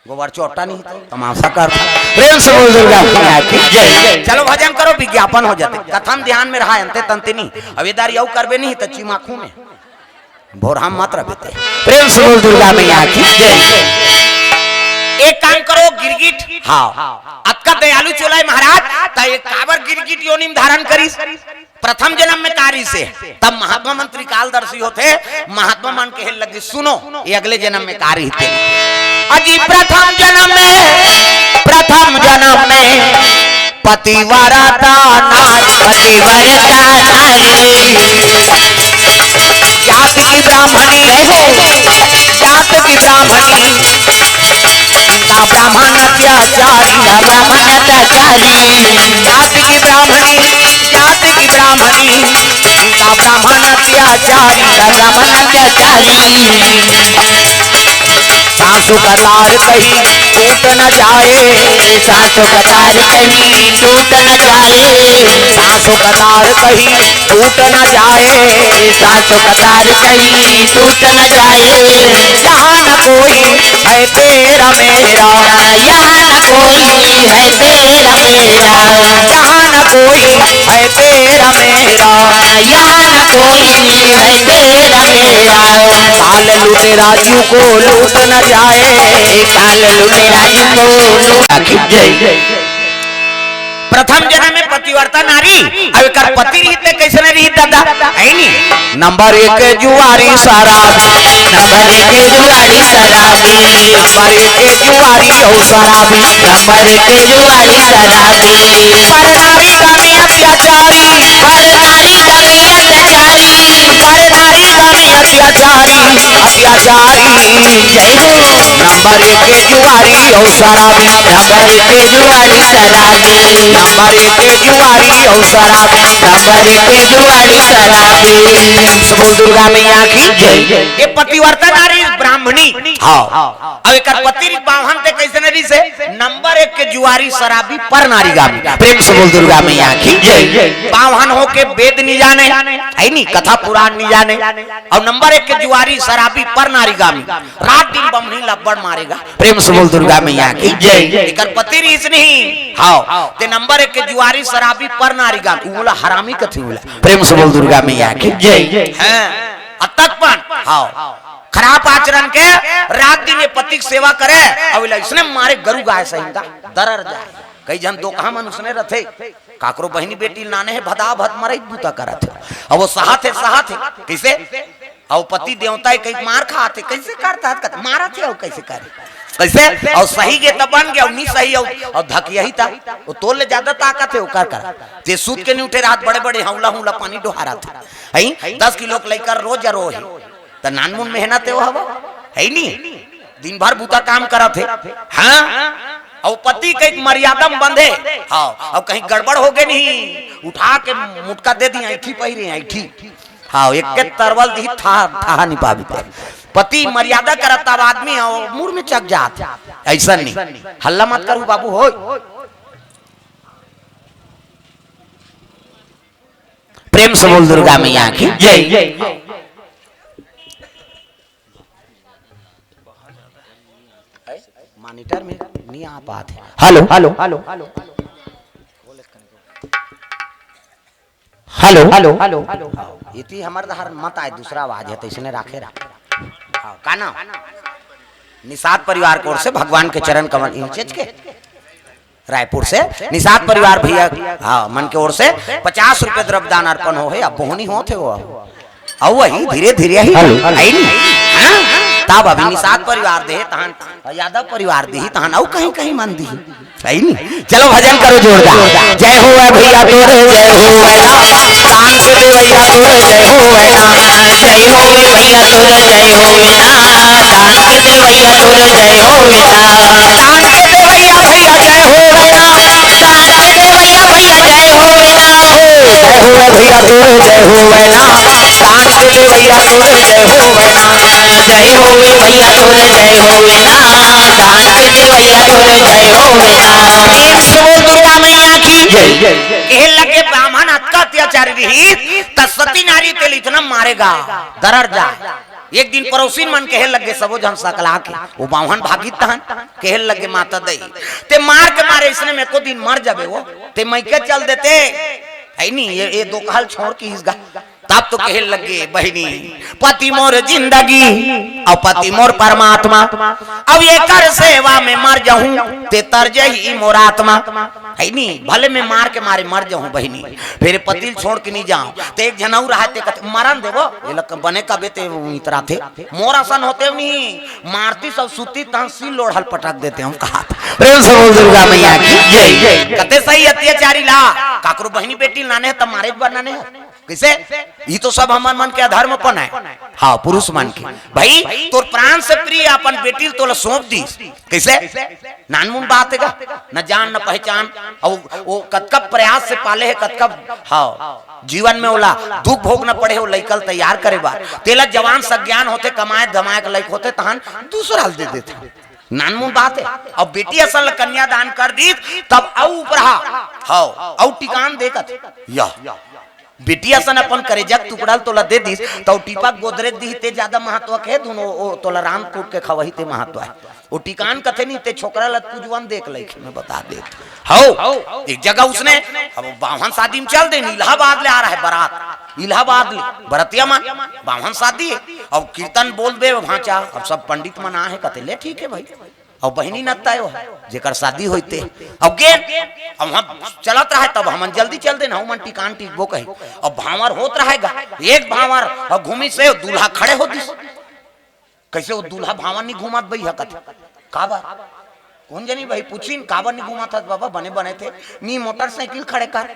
गोबर चोटा नहीं तो तमाशा करत हे। प्रेम से बोल दुर्गा मैया की जय। चलो भजन करो, विज्ञापन हो जाते। कथा म ध्यान में रहा, अंते तंते नहीं। अब ये दारी अउ करबे नहीं तो चिमाखू में। भोरहा मत रह बेटे। प्रेम से बोल दुर्गा मैया की जय। एक काम करो गिरगिट, हाँ, अतका दयालु चोला हे महाराज, त ये काबर गिरगिट योनि म धारण करिस? प्रथम जन्म में का रिहिसे? तब महात्मा मन त्रिकालदर्शी होथे, महात्मा मन कहे लगे, सुनो, ये अगले जन्म में का रिहिसे। अजी प्रथम जन्म में, प्रथम जन्म में पतिव्रता नारी, पतिव्रता नारी। जात की ब्राह्मणी, जात की ब्राह्मणी, का ब्राह्मण अत्याचारी, का ब्राह्मण अत्याचारी। जात की ब्राह्मणी, जात की ब्राह्मणी, का ब्राह्मण अत्याचारी, का ब्राह्मण अत्याचारी। सासु का तार कहीं टूट न जाए, सासु का तार कहीं टूट न जाए, सासु का तार कहीं टूट न जाए, सासु का तार कहीं टूट न जाए। यहाँ न कोई है तेरा मेरा, यहाँ न कोई है तेरा मेरा, यहाँ न कोई है तेरा मेरा, यहाँ न कोई है तेरा मेरा। काल लूटे राजू को लूट न जाए, काल लूटे राजू को लूट। जय। प्रथम जन्म में पतिव्रता नारी, अब एकर पति रहिते कैसे नहीं रही दादा, है नी? नंबर एक जुआरी शराबी, नंबर एक जुआरी शराबी, नंबर एक जुआरी और शराबी, नंबर एक जुआरी शराबी। पर नारी का में अत्याचारी, पर नारी का में अत्याचारी, पर नारी का में अत्याचारी, अत्याचारी। सारी, जय हो। नंबर एक के जुआरी अउ शराबी, नंबर एक के जुआरी शराबी, नंबर एक के जुआरी अउ शराबी, नंबर एक के जुआरी शराबी। प्रेम से बोल दुर्गा मैया की जय। ये पतिव्रता नारी ब्राह्मणी। हाँ। अब एकर पति रिस बाम्हन ते कइसे नरी से? नंबर एक के जुआरी शराबी पर नारीगामी। प्रेम से बोल दुर्गा मैया की जय। बाम्हन होके वेद नी जाने, हइ नी, कथा पुराण नी जाने, अउ नंबर एक के जुआरी शराबी पर नारीगामी। रात दिन बम्हनी लब्बड़ मारेगा। प्रेम से बोल दुर्गा मैया की जय। एकर पति रिहिस नहीं। हाँ। ते नंबर एक के जुआरी शराबी पर नारीगामी। उ मोला हरामी कथे उला। प्रेम से बोल दुर्गा मैया की जय। हाँ। अतक पण। हाँ। खराब आचरण के रात दिन ये पति के सेवा करे, अउ एला इसने मारे गरु गाय सहिंदा, दरर जाय। कई झन दोकहा मन उसने रथे, काकरो बहिनी बेटी लाने हे, भदा भद मरई बूता करत हे, अउ वो सहत हे, सहत हे, कइसे? अउ पति देवता हे, कई मार खात हे, कइसे करता हे, कत-, मारत हे, अउ कइसे करे? कइसे? अउ सही गे त बन गे, अउ नी सही, अउ, अउ धकियही त, वो तोर ले जादा ताकत हे, ओकर कर। ते सूत के नी उठे रहत, बड़े बड़े हौला हौला पानी डोहारत हे, हइ? दस किलो के लइका रोज रोहे। त नानमुन मेहनत हे वो हवा, हइ नी? दिन भर बूता काम करत हे। हाँ? अउ पति कई मर्यादा म बंधे। हाँ, अउ कहीं गड़बड़ हो गे नहीं, उठा के मुटका दे दी, ऐठी पहिरे, ऐठी। हाँ, एक के तरवल दी, था, था नी पाबे। पति मर्यादा करत तब आदमी अउ मुड़ में चक जात। अइसन नहीं। हल्ला मत करू बाबू, होय। प्रेम से बोल दुर्गा मैया की जय। मॉनिटर में नहीं आ पात हे। Hello, hello, hello, hello, hello, hello, hello. इति हमर डहर मत आय, दूसरा आवाज हे, त इसने राखे रहा। हाँ, का नाम? निषाद परिवार के ओर से भगवान के चरण कमल, इनचेज के रायपुर से निषाद परिवार भैया, हाँ, मन के ओर से पचास रुपए द्रव्य दान अर्पण हो हे। अब बोहनी होत हे वो, अउ वही धीरे धीरे ही हेलो। आई नी। हाँ? तब अभी निषाद परिवार दे, तहन यादव परिवार दी, तहन अउ कहीं कहीं मन दी। आई नी। चलो भजन करो जोरदार। जय हो भैया तोरे, जय हो। शांति देवैया तोरे, जय हो। जय हो भैया तोरे, जय हो। शांति देवैया तोरे, जय हो। शांति देवैया भैया, जय हो। शांति देवैया भैया, जय हो। जय हो भैया तोरे, जय हो। शांति देवैया तोरे, जय हो। जय हो भैया तोरे, जय हो। शांति देवैया तोरे, जय हो। प्रेम से बोल दुर्गा मैया की जय। कहे लगे, बाम्हन अतका अत्याचारी रही, त सती नारी तेल इतना मारेगा, दरर जाय। एक दिन पड़ोसिन मन कहे लगे, सबो झन सकला के, वो बाम्हन भागित तहन, कहे लगे, माता दई, ते मार के मारे इसने में एको दिन मर जाबे वो, ते मइके चल देते, हइ नी, ये, ये दोकहा ल छोड़ के इसगा। तब तो कहे लगे, बहिनी, पति मोर जिंदगी अउ पति मोर परमात्मा, अब एकर सेवा में मर जाहूं, ते तर जही मोर आत्मा। हइ नी, भले मैं मार के मारे मर जाहूं बहिनी, फेर पति ल छोड़ के नी जाहूं। त एक झन अउ रहय, ते कथे, मरन देबो, ये लग बने कबे ते इतराथे। मोर असन होते नहीं, मारती सब सुती तहन सील लोढ़ल पटक देते हम कहा था। प्रेम से बोल दुर्गा मैया की जय। कते सही अत्याचारी ला, काकरो बहिनी बेटी लाने हे त मारे बर लाने हे। कइसे? ई तो सब हमर मन के अधर्मपन हे। हाँ, पुरुष मन के। भाई, तोर प्राण से प्रिय अपन बेटी ल तोला सौंप दीस। कइसे? नानमुन बात हे का? न जान, न पहचान। अउ वो कतका प्रयास से पाले हे, कतका, हाँ, जीवन में ओला दुख भोगना पड़े हे, वो लइका ल तैयार करे बर। तेला जवान सज्ञान होथे, कमाए धमाए के लइक होथे, तहन दूसरा ल दे देथे। नानमुन बात हे। अब बेटी असन ल कन्यादान कर दीस, तब अउ उपरहा, हाँ, अउ टिकान देखत। यह। बेटी असन अपन करेजा के टुकड़ा ल तोला दे दीस, त ओ टीपा गोदरेज दिही ते जादा महत्व के धुन, ओ, ओ तोला रांध कूट के खवही ते महत्व हे। ओ टिकान कथे नहीं, ते छोकरा ल पूजवन देख लइक में बता दे। हौ, एक जगह उसने, अब बाम्हन शादी में चल दे, इलाहाबाद ले आ रहा है बारात, इलाहाबाद ले, बरतिया मन, बाम्हन शादी हे, अब कीर्तन बोल दे भांचा, अब सब पंडित मन आ हे, कथे, ले ठीक हे भाई। अउ बहिनी नत्ता हे, जेकर शादी होइते। अउ गे, अब हम चलत रहे, तब हमन जल्दी चल देन, हमन टिकान टिकबो कही। अब भांवर होत रहेगा, एक भांवर, अउ घूमी से दूल्हा खड़े हो दिस। कइसे वो दूल्हा भांवर नहीं घूमत बई हकत? काबर? कोन जनी भाई पूछिन, काबर नहीं घूमत हस बाबा? बने बने थे, नी मोटरसाइकिल खड़े कर।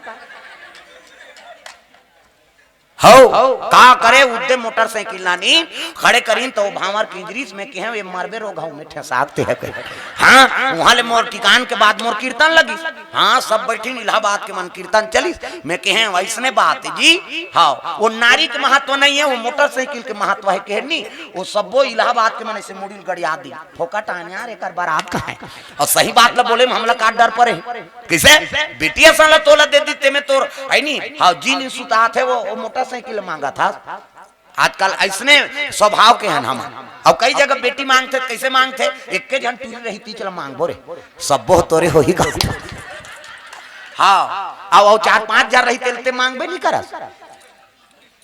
हव, का करे, उद्दे मोटरसाइकिल लानी, खड़े करिन त ओ भांवर किंजरिस। में केहेंव, ए मरबे रोगहा में ठेंसाकते हे कहि। हाँ, उहाँ ले मोर टिकान के बाद मोर कीर्तन लगिस। हाँ, सब बइठिन इलाहाबाद के मन, कीर्तन चलिस। में केहेंव, अइसने बात हे जी। हव, ओ नारी के महत्व नइ हे, ओ मोटरसाइकिल के महत्व हे, केहेंव नी। ओ सब्बो इलाहाबाद के मन अइसे मुड़ी ल गड़िया दिस। फोकट आने यार, एकर बरात कहाँ हे? अउ सही बात ल बोले में हमला का डर परे हे? कइसे? बेटी असन ल तोला दे दिस, तेमे तोर, हे नी? हाँ, जिन सुतात हे ओ, ओ मोटरसाइकिल मांगत हस। आजकल अइसने स्वभाव के हन हमन। अउ कई जगह बेटी मांगथे, कइसे मांगथे? एक्के झन टूरी रही, तीच ल मांगबो रे, सब्बो तोरे होही का। हाँ, अउ, अउ चार पांच हजार रही, तेला ते मांगबे नइ करस।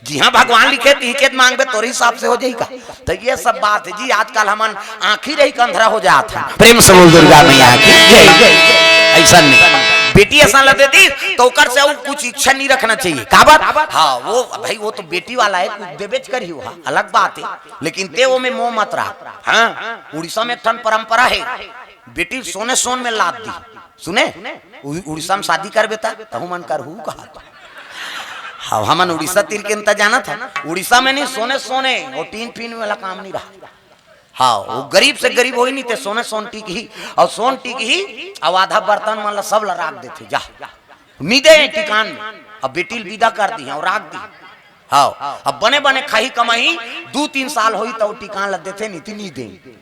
जिहाँ भगवान लिखे, तिही के मांगबे, तोरे हिसाब से हो जाही का। त ए सब बात हे जी, आजकल हमन आँखी रहिके अंधरा हो जात हन। प्रेम से बोल दुर्गा मैया की जय। अइसन नइ, बेटी असन ल दे दिस, त ओकर से अउ कुछ इच्छा नइ रखना चाहिए। काबर? हाँ, ओ भाई, ओ तो बेटी वाला हे, कुछ देबेच करही, ओ हा अलग बात हे, लेकिन ते ओमे मोह मत राख। हाँ, उड़ीसा में एक ठन परंपरा हे, बेटी ल सोने सोन में लाद दिस। सुने, उ-, उड़ीसा में शादी करबे त तहूँ मन करहू कहत। हाँ, हमन उड़ीसा तीर के त जानत हन, उड़ीसा में नइ, सोने सोन, ओ टीन पीन वाला काम नइ रहा। हाँ, ओ गरीब से गरीब होही नइ, ते सोने सोन टिकही, अउ सोन टिकही, अउ आधा बर्तन मन ला सब ला राख देथे, जा। नइ दे टिकान में, अउ बेटी ल बिदा कर दिस, अउ राख दिस। हाँ, अब बने बने खाही कमाही, दू तीन साल होही त ओ टिकान ला देथे, नइ ते नइ दे।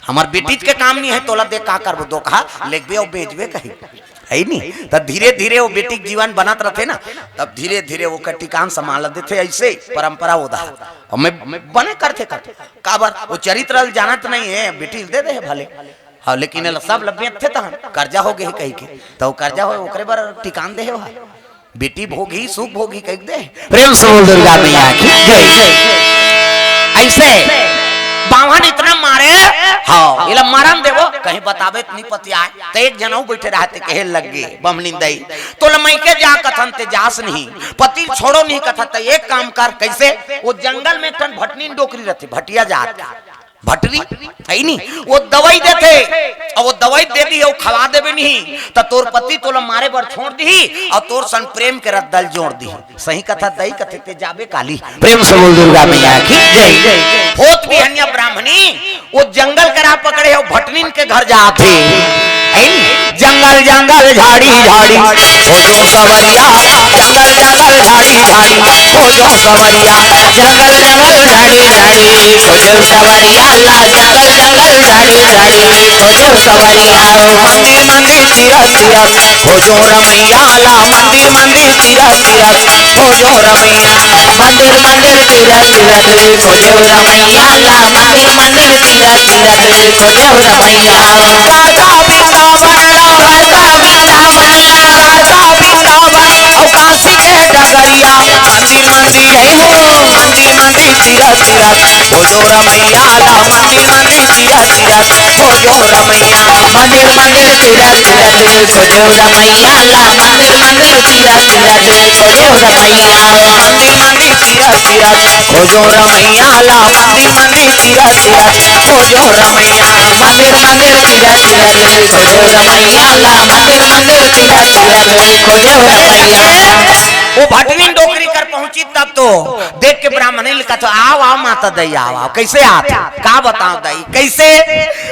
हमर बेटीच के काम नइ हे, तोला दे का करबो, धोखा लेगबे अउ बेचबे कही। हे नी? त धीरे धीरे ओ बेटी के जीवन बनत रथे ना, तब धीरे धीरे ओकर टिकान समान ल देथे, अइसे परंपरा ओदा। अउ में बने करथे, करथे। काबर? ओ चरित्र ल जानत नइ हे, बेटी ल दे दे हे भले। हाँ, लेकिन एला सब ल बेचथे तहन, करजा हो गे हे कहिके। त ओ करजा होय, ओकरे बर टिकान दे हे ओ हा। बेटी भोगही, सुख भोगही कहि दे। प्रेम से बोल दुर्गा मैया की जय। अइसे बाम्हन इतना मारे, हाँ, एला मरन देबो, कहीं बताबे त नइ पतियाय। त एक झन अउ बइठे रहथे, कहे लगे, बम्हनिन दई, तोला मइके जा कथन ते जास नहीं, पति ल छोड़ो नहीं कथन, त एक काम कर, कइसे? ओ जंगल में एक ठन भटनीन डोकरी रथे, भटिया जात के। भटरी, हे नी? ओ दवई देथे, अउ ओ दवई दे दिही, अउ खवा देबे नहीं, त तोर पति तोला मारे बर छोड़ दिही, अउ तोर सन प्रेम के रद्दा ल जोड़ दिही। सही कथा दई कथे ते जाबे काली। प्रेम से बोल दुर्गा मैया की जय। होत बिहनिया ब्राह्मणी, ओ जंगल करा पकड़े हे, ओ भटनीन के घर जात हे। हे नी? जंगल जंगल झाड़ी झाड़ी खोजो सवरिया, जंगल जंगल झाड़ी झाड़ी खोजो सवरिया, जंगल जंगल झाड़ी झाड़ी खोजो सवरिया ला, जंगल जंगल झाड़ी झाड़ी खोजो सवरिया। मंदिर मंदिर तीरथ तीरथ खोजो रमैया ला, मंदिर मंदिर तीरथ तीरथ खोजो रमैया, मंदिर मंदिर तीरथ तीरथ खोजो रमैया ला, मंदिर मंदिर तीरथ तीरथ खोजो रमैया। काशी वृंदावन ला, काशी वृंदावन ला, काशी वृंदावन अउ काशी के डगरिया, मंदिर मंदिर हे हो, मंदिर मंदिर तीरथ तीरथ खोजो रमैया ला, मंदिर मंदिर तीरथ तीरथ खोजो रमैया, मंदिर मंदिर तीरथ तीरथ खोजो रमैया ला, मंदिर मंदिर तीरथ तीरथ खोजो रमैया, मंदिर मंदिर तीरथ तीरथ खोजो रमैया ला, मंदिर मंदिर तीरथ तीरथ खोजो रमैया, मंदिर मंदिर तीरथ तीरथ खोजो रमैया ला, मंदिर मंदिर तीरथ तीरथ खोजो रमैया। ओ भटनीन डोकरी कर पहुंचिस तब तो देख के ब्राह्मणी ल कथे, "आव, आव माता दई, आव, आव।" कइसे आत हे? का बतावंव दई, कइसे?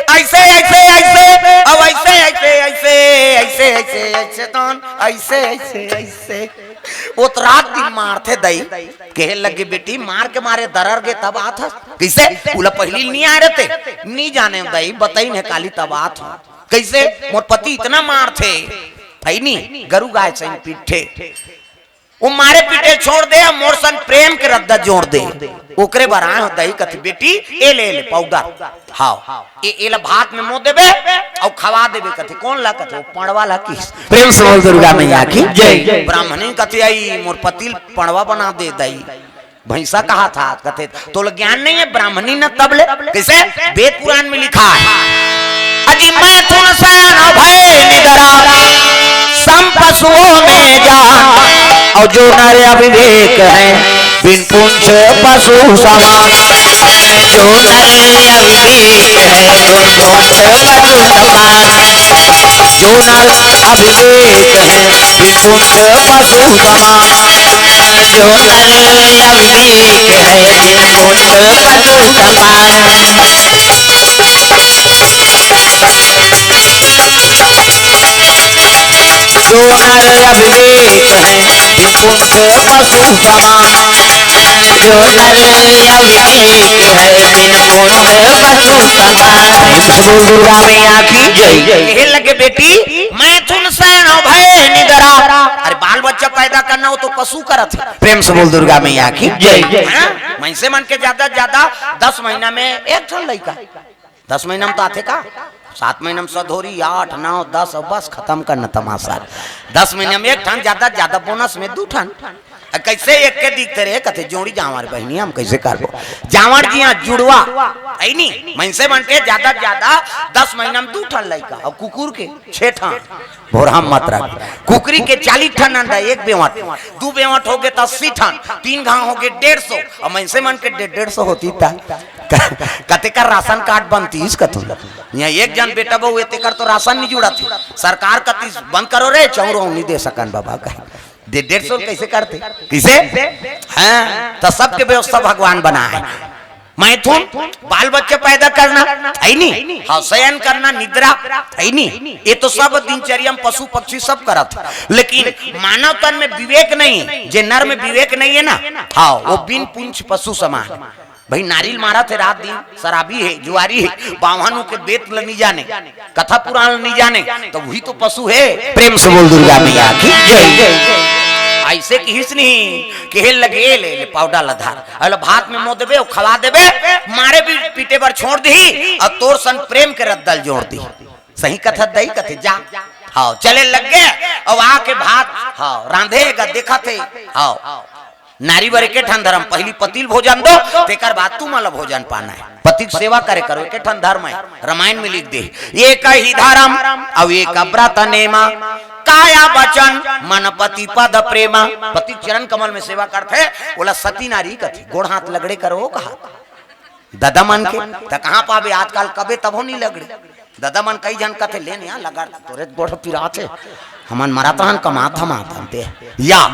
अइसे, अइसे, अइसे, अउ अइसे, अइसे, अइसे, अइसे, अइसे, अइसे, तहन अइसे, अइसे, अइसे। ओ त रात दिन मारथे दई, कहे लगे, "बेटी, मार के मारे दरर गे तब आत हस।" कइसे? ओला पहिली नइ आय रहिथे, नइ जानेंव दई, बतइन हे काली तब आत हंव। कइसे? मोर पति इतना मारथे, हे नी, गरू गाय सही पीटथे। ओ मारे पीटे छोड़ दे, मोर सन प्रेम के रद्दा जोड़ दे। ओकरे बर आय हंव दई कथे, "बेटी, ए ले, ए ले पाउडर।" हव, ए, एला भात में मो देबे अउ खवा देबे कथे। कोन ला कथे? ओ पंड़वा ला किहिस। प्रेम से बोल दुर्गा मैया की जय। ब्राह्मणी कथे, "अई, मोर पति ल पंड़वा बना दे दई।" भइँसा कहत हे कथे, "तोला ज्ञान नइ हे ब्राह्मणी न तब ले।" कइसे? वेद पुराण में लिखाय हे, "अजी मैथुन सयन भए निदरा, सम पशुओं में जान, अउ जो नर अविवेक है, बिन पूँछ पशु समान।" जो नर अविवेक है, बिन पूँछ पशु समान। जो नर अविवेक है, बिन पूँछ पशु समान। जो नर अविवेक है, जिन कुंड वसु समान। जो नर अविवेक है, जिन कुंड वसु समान। जो नर अविवेक है, जिन कुंड वसु समान। प्रेम से बोल दुर्गा मैया की जय। कहे लगे, बेटी, मैथुन शयन भय निद्रा। अरे, बाल बच्चा पैदा करना हो तो पशु करत है। प्रेम से बोल दुर्गा मैया की जय। हाँ? मनसे मन के ज्यादा से ज्यादा दस महीना में एक ठन लइका। दस महीना में तो आथे का? सात महीना में सधोरी, आठ, नौ, दस, और बस खत्म करना तमाशा। दस महीना में एक ठन, ज्यादा से ज्यादा बोनस में दू ठन। आ, कैसे एक के दिखते रहे, कथे, "जोड़ी जांवर बहिनी, हम कैसे करबो?" जांवर जी, हाँ, जुड़वा, है नी? मनसे मन के ज्यादा से ज्यादा दस महीना में दू ठन लइका, और कुकुर के छह ठन। भोरहा मत रख। कुकरी के चालीस ठन अंडा, एक बेवट, दू बेवट हो गे त अस्सी ठन, तीन घाव हो गे डेढ़ सौ, और मनसे मन के डे-, डेढ़ सौ होती त क-, कतेक राशन कार्ड बनतीस कथू। यहाँ एक जन बेटा बहू हे, तेकर तो राशन नहीं जुड़त हे। सरकार कतीस, "बंद करो रे, चौरो नहीं दे सकन बाबा," कहे। दे डेढ़ सौ कैसे करते? किसे? हाँ, तो सबके व्यवस्था भगवान बनाए। मैथुन, बाल बच्चे पैदा करना, है नी? हाँ, शयन करना, निद्रा, है नी? ये तो सब दिनचर्या में पशु पक्षी सब करत हे। लेकिन मानव तन में विवेक नहीं, जे नर में विवेक नहीं है ना, हाँ, वो बिन पूंछ पशु समान। भाई, नारिल मारत हे रात दिन, शराबी हे, जुआरी हे, बाम्हन के बेद ल नहीं जाने, कथा पुराण ल नहीं जाने, तो वही तो पशु हे। प्रेम से बोल दुर्गा मैया की जय। ऐसे किहिस नहीं, कहे लगे, "ले, ले पाउडर ल धर, अल भात में मो देबे, अउ खवा देबे, मारे भी पीटे बर छोड़ दिही, अउ तोर सन प्रेम के रद्दा ल जोड़ दिही।" सही कथत दई कथे, "जा।" हाँ, चले लग गे, अउ आके भात, हाँ, रांधे गा, देखत हे, हाँ, नारी बर एके ठन धरम, पहिली पति ल भोजन दो, तेकर बाद तुमन ल भोजन पाना हे। पति के सेवा करे करो, एके ठन धरम हे, रामायण में लिख दे, "एक ही धरम, अउ एक व्रत नेमा, काया वचन मन पति पद प्रेमा।" पति के चरण कमल में सेवा करथे, ओला सती नारी कथे, गोड़ हाथ लगड़े करो कहा। ददा मन के, त कहाँ पाबे आजकल, कबे तभो नहीं लगड़े। ददा मन कई झन कथे, "ले न या, लगड़, तोरे गोड़ पिरात हे, हमन मरत रहन, कमात धमात हन ते।" या,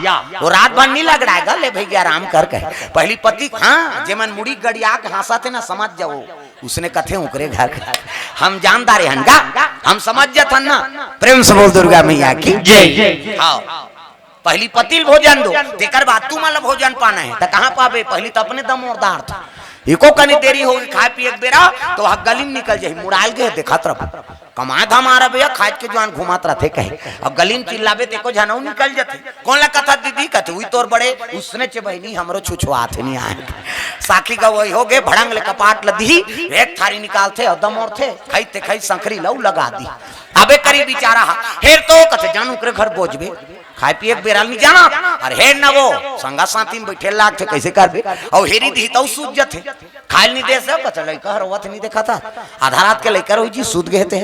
वो रात भर नहीं लगड़ाएगा, "ले भैया, आराम कर," कहे। पहली पति, हाँ, जे मन मुड़ी गड़िया के हाँसत हे ना, समझ जाओ, उसने कथे, "ओकरे घर के हम जानदार हन गा, हम समझ जथन ना।" प्रेम से बोल दुर्गा मैया की जय। हाँ। पहली पति ल भोजन दो, तेकर बाद तुमन ल भोजन पाना हे। त कहाँ पाबे? पहली त अपने दमोर दारत। एको कनी देरी होगे, खाए पिए के बेरा, त वहाँ गली में निकल जाही, मुड़ाल गे, देखत रह। कमाए धमाए रह भैया, खाए के जुआन घुमात रथे कहे। अब गली में चिल्लाबे, त एको झन अउ निकल जथे। कोन ला कथा दीदी? कथे, "उही तोर बड़े, उसने चे बहिनी, हमरो छुछुआत हे नहीं आए।" साखी गवई होगे, भड़ंग ले कपाट ल दिही, एक थारी निकालथे, अउ दमोरथे, खाई ते खाई संखरी लऊ लगा दी। अबे करी बिचारा हा, हेर तो कथे, "जान ओकरे घर बोझबे।" खाए पिए के बेरा ल नहीं जाना, अरे हेर न वो, संगा साथी में बैठे लागथे, कैसे करबे? अउ हेरी दिही तउ सूझ जथे। खाए ल नहीं दे से, कथे, "लइका ह रोवत नहीं देखा था, आधा रात के लइका रोही जी, सूत गए थे।"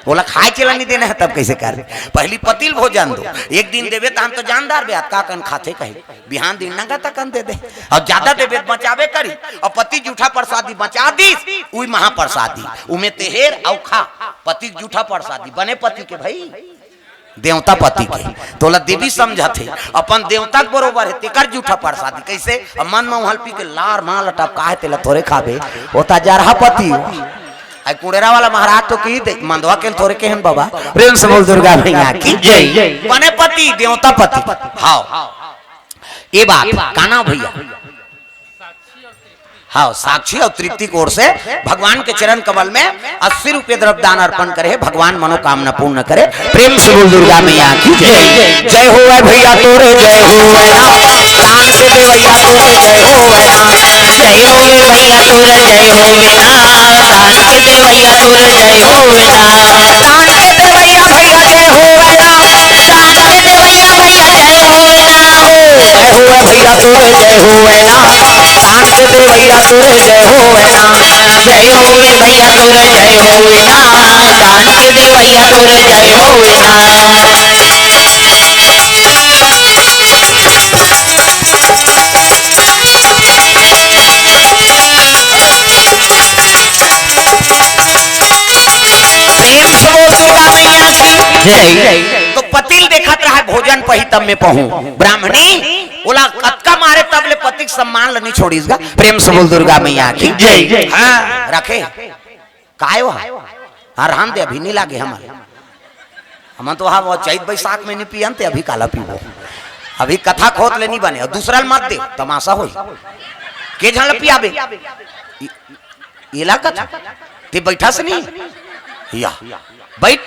बोला, "खाए चला नहीं देना है, तब कैसे करबे? पहली पति ल भोजन दो, एक दिन देबे, तहन तो जानदार बे, अतका कन खाथे कही, बिहान दिन नंगा तकन दे दे, अउ ज्यादा देबे त बचाबे करी।" अउ पति जूठा प्रसादी बचा दिस, उही महाप्रसादी, उमे ते हेर अउ खा, पति के जूठा प्रसादी, बने पति के भाई। देवता पति के, तोला देवी समझत हे, अपन देवता के बरोबर हे, तेकर जूठा प्रसादी। कैसे? अब मन में उहल पी के लार माल टपका हे, तेला थोरे खाबे, ओता जरहा पति। आई कुड़ेरा वाला महाराज तो की दे, मंदवा के थोरे के हन बाबा। प्रेम से बोल दुर्गा मैया की जय। बने पति, देवता पति। हाँ। ये बात, का नाम भैया? हाँ, साक्षी अउ तृप्ति के ओर से भगवान के चरण कमल में अस्सी रुपये द्रव्य दान अर्पण करे, भगवान मनोकामना पूर्ण करे। प्रेम से बोल दुर्गा मैया की जय। जय हो भैया तोरे, जय हो। दान के देवैया तोरे, जय हो। जय हो भैया तोरे, जय हो। दान के देवैया तोरे, जय हो। दान के देवैया भैया, जय हो। दान के देवैया भैया, जय हो। जय हो भैया तोरे, जय हो। दान के देवैया तोरे जय होवे ना। जय होवे भैया तोरे जय होवे ना। दान के देवैया तोरे जय होवे ना। प्रेम से बोल दुर्गा मैया की जय। तो पति ल देखत रहा भोजन पही तब में पहूं। ब्राह्मणी ओला कतका मारे तब ले पति के सम्मान ल नहीं छोड़िस गा। प्रेम से बोल दुर्गा मैया की जय। हाँ, रखे। काय वो? हाँ, रहन दे, अभी नहीं लागे हमन। हमन तो हाँ, वो चैत बैसाख में नहीं पियन ते, अभी काला पीबो? अभी कथा खोत ले नहीं बने, अउ दूसरा ल मत दे, तमाशा होई। के झन ल पियाबे? एला कथा। ते बैठा से नहीं? या। बैठ।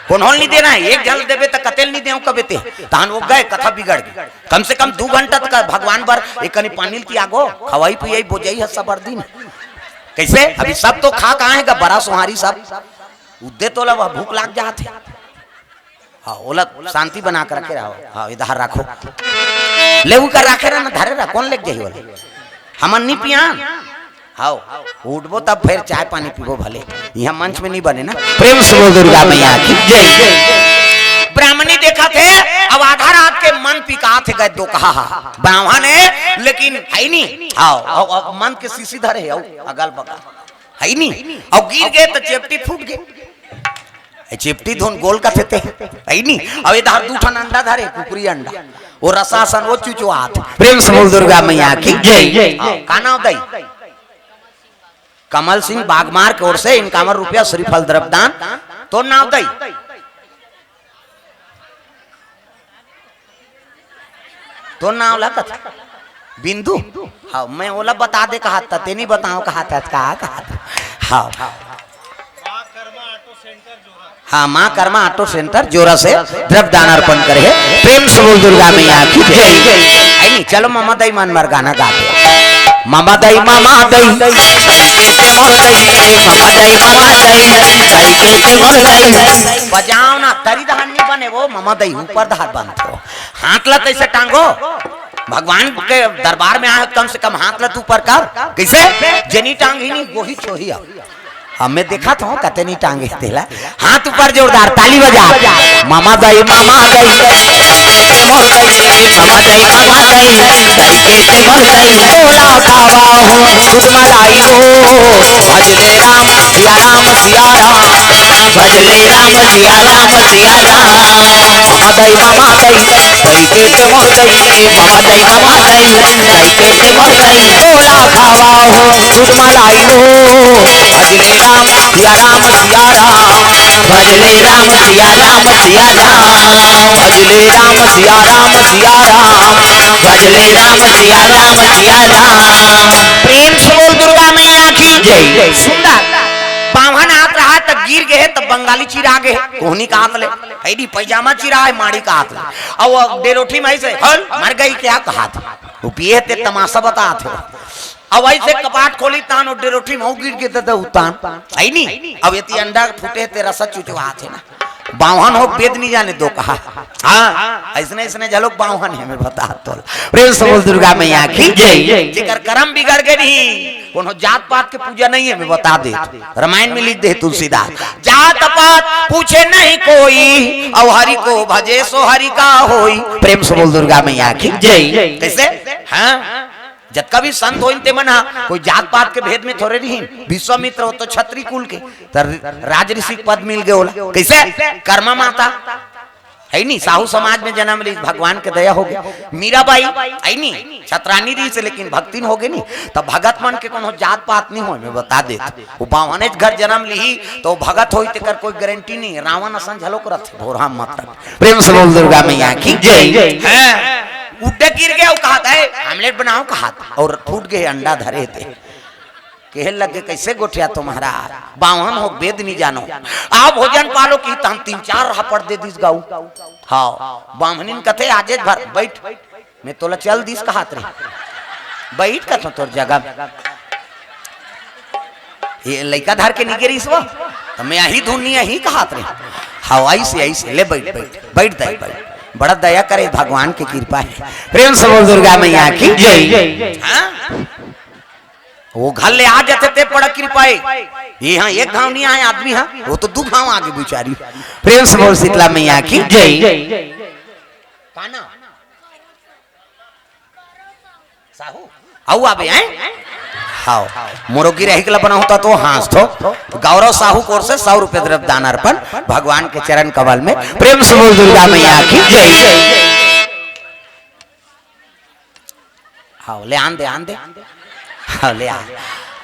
कोन होल नहीं देना है? एक झन देबे त कतेल नहीं देव कबे ते। तहन वो गए, कथा बिगड़ गई। कम से कम दू घंटा तक भगवान बर एक कनी पानी ल तियागो, खवाई पियाई बोजई ह सबर दिन। कैसे? अभी सब तो खा कहाँ है गा, बरा सोहारी सब? उद्दे तोला वह भूख लाग जात है। हाँ, ओला शांति बना के रखे रहो। हाँ, इधर रखो। ले उ कर रखे रह ना, धरे रह, कोन लेके जाही ओला? हमन नहीं पियान। हाँ, उठबो तब फिर चाय पानी पीबो भले। यहाँ मंच में नहीं बने ना। प्रेम से बोल दुर्गा मैया की जय। ब्राह्मणी देखा थे, अब आधा रात के मन पिकात है, गए दो कहा हा। ब्राह्मण है, लेकिन है नहीं। हाँ, अउ, अउ मन के शीशी धरे है, अउ अगल बगल है नहीं। अउ गिर गए तो चेपटी फूट गए। ए, चेपटी धुन गोल कथे ते। है नहीं। अउ इधर दू ठन अंडा धरे, कुकरी अंडा। वो रसा सन वो चुचुआत। प्रेम से बोल दुर्गा मैया की जय। हाँ, का नाव दई? कमल सिंह बागमार के ओर से इनकावन रुपया श्रीफल द्रव्य दान। तोर नाव दई? तोर नाव ला कथा? बिंदु? हाँ, मैं ओला बता दे कहा था, ते नहीं बताओ कहा था, कहा, कहा था। हाँ। हाँ, माँ कर्मा ऑटो सेंटर जोरा से द्रव्य दान अर्पण करे है। प्रेम से बोल दुर्गा मैया की जय। है नहीं, चलो ममा दई मन मर गाना गा दे। ममा दई, ममा दई, ममा दई, ममा दई, बजाओ ना, तरी दहार नहीं बने वो, ममा दई ऊपर दहार बनथे। हाथ ला तैसे टांगो, भगवान के दरबार में आए, कम से कम हाथ ला तू ऊपर कर। कैसे? जेनी टांग ही नहीं, वही छोही अब। अब मैं देखा था, कते नहीं टांगे तेला। हाथ ऊपर जोरदार, ताली बजा। मामा दाई, मामा दाई, मामा दाई, मामा दाई, थोड़ा खावा हो, दूध मलाई हो, भजले राम, सिया राम, सिया राम, भजले राम, सिया राम, सिया राम। मामा दाई, मामा दाई, दाई के ते मोर दाई, मामा दाई, मामा दाई, दाई के ते मोर दाई, थोड़ा खावा हो, दूध मलाई हो, भजले राम, सिया राम, सिया राम, भजले राम, सिया राम, सिया राम, भजले राम, सिया राम, सिया राम, भजले राम, सिया राम, सिया राम। प्रेम से बोल दुर्गा मैया की जय। सुंदर। बाम्हन आत रहा त गिर गए, तब बंगाली चिरा गए, कोहनी का हाथ ले। है दी पैजामा चिरा है, माड़ी का हाथ ले। अउ वो डेरोठी में से, "हल, मर गई क्या?" कहा था। वो पिए ते तमाशा बता थे। अउ ऐसे कपाट खोली तान, वो डेरोठी में वो गिर गए, दादा उतान। है नी? अउ यति अंडा फूटे ते रसा चुचवा थे ना। बाम्हन हो, वेद नहीं जाने दो कहा। हाँ, ऐसने, ऐसने झलोक बाम्हन है, मैं बता तो। प्रेम से बोल दुर्गा मैया की जय। जेकर करम बिगड़ गए नहीं, कोनो जात पात के पूजा नहीं है, मैं बता दे। रामायण में लिख दे तुलसीदास, "जात पात पूछे नहीं कोई, अउ हरि को भजे सो हरि का होई।" प्रेम से बोल दुर्गा मैया की जय। कैसे? हाँ, जतका भी संत होइन ते मन हा कोई जात पात के भेद में थोरे रहिन। विश्वामित्र हो तो छत्री कुल के, त राज ऋषि पद मिल गए ओला। कैसे? कर्मा माता। है नी, साहू समाज में जन्म ली, भगवान के दया हो गई। मीराबाई, है नी, छत्रानी रही से, लेकिन भक्तिन हो गई नी। तब भगत मन के कोनो जात पात नहीं हो, मैं बता दे। वो बाम्हनेच घर जन्म ली, तो भगत होई तेकर कोई गारंटी नहीं। रावण असन झलोक रथे, भोरहा मत रख। प्रेम से बोल दुर्गा मैया की जय। हैं? उड्डे गिर गए, वो कहा था, "ए, आमलेट बनाओ," कहा था, अउ फूट गए अंडा धरे थे। कहे लगे, "कैसे गोठिया तुम्हारा? बाम्हन हो, वेद नहीं जानो। आओ भोजन पालो," की तहन तीन चार हापड़ दे दिस गाऊ। हाँ, बाम्हनिन कथे, "आजेच भर बैठ, मैं तोला चल दिस कहत रही। बैठ कथो तोर जगह में।" ये लइका धर के निगे रहिस वो, तो मैं यही धुन नहीं, यही कहत रही। हाँ, ऐसे, ऐसे, ले बैठ, बैठ, बैठ दाई, बैठ। बड़ा दया करे, भगवान की कृपा है। प्रेम से बोल दुर्गा मैया की जय। हाँ? वो घर ले आ जाते ते बड़ा कृपा है। ये हाँ एक घाव नहीं आए आदमी, हाँ, वो तो दू घाव आगे बेचारी। प्रेम से बोल शीतला मैया की जय। का नाम? साहू। आऊ आबे हैं? हाव। मोरो गिरहिक ला बनाहूं त तो हाँस थो। गौरव साहू कोर से सौ रुपये द्रव्य दान अर्पण भगवान के चरण कमल में। प्रेम से बोल दुर्गा मैया की जय। हव, ले आन दे, आन दे। हव, ले आ।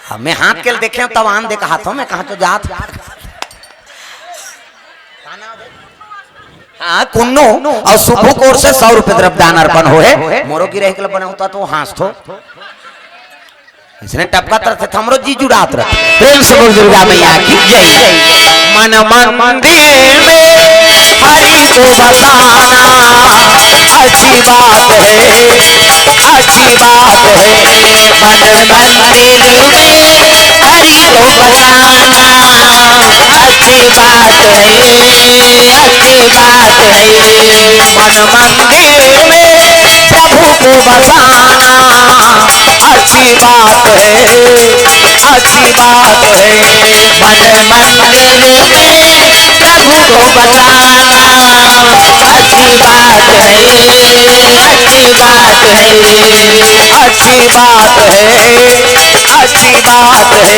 हव, मैं हाथ के ल देखे हंव, तब आन दे कहाथंव, मैं कहां तो जात। हां, कुन्नू अउ सुब्बू कोर से सौ रुपये द्रव्य दान अर्पण होहे। मोरो गिरही के ल बनाहूं त तो हांसथो। अइसने टपकत रथे, त हमरो जी जुड़ात रथे। प्रेम से बोल दुर्गा मैया की जय। मन मंदिर में हरि को बसाना अच्छी बात है, अच्छी बात है। मन मंदिर में हरि को बसाना अच्छी बात है, अच्छी बात है। मन मंदिर में प्रभु को बसाना अच्छी बात है, अच्छी बात है। मन मंदिर में प्रभु को बसाना अच्छी बात है, अच्छी बात है। अच्छी बात है, अच्छी बात है,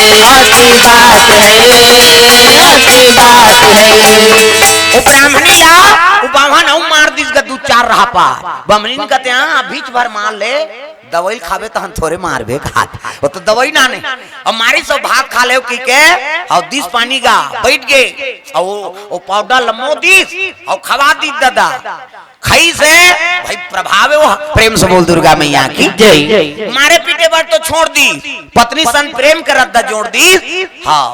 अच्छी बात है, अच्छी बात है। वो ब्राह्मणी ला, वो बाम्हन अउ मार दिस गा दू चार रहपा। बमनिन कथे, हां, बीच भर मार ले, दवई खाबे तहन थोरे मारबे कहात। वो तो दवई नाने। अब मारिस अउ भात खा लेव कहिके, अउ दिस पानी गा, बइठ गे। अउ वो, वो पाउडर ल मो दिस, अउ खवा दिस ददा। खइसे भाई प्रभाव हे वो। प्रेम से बोल दुर्गा मैया की जय। मारे पीटे बर तो छोड़ दिस, पत्नी संग प्रेम के रद्दा जोड़ दिस। हां,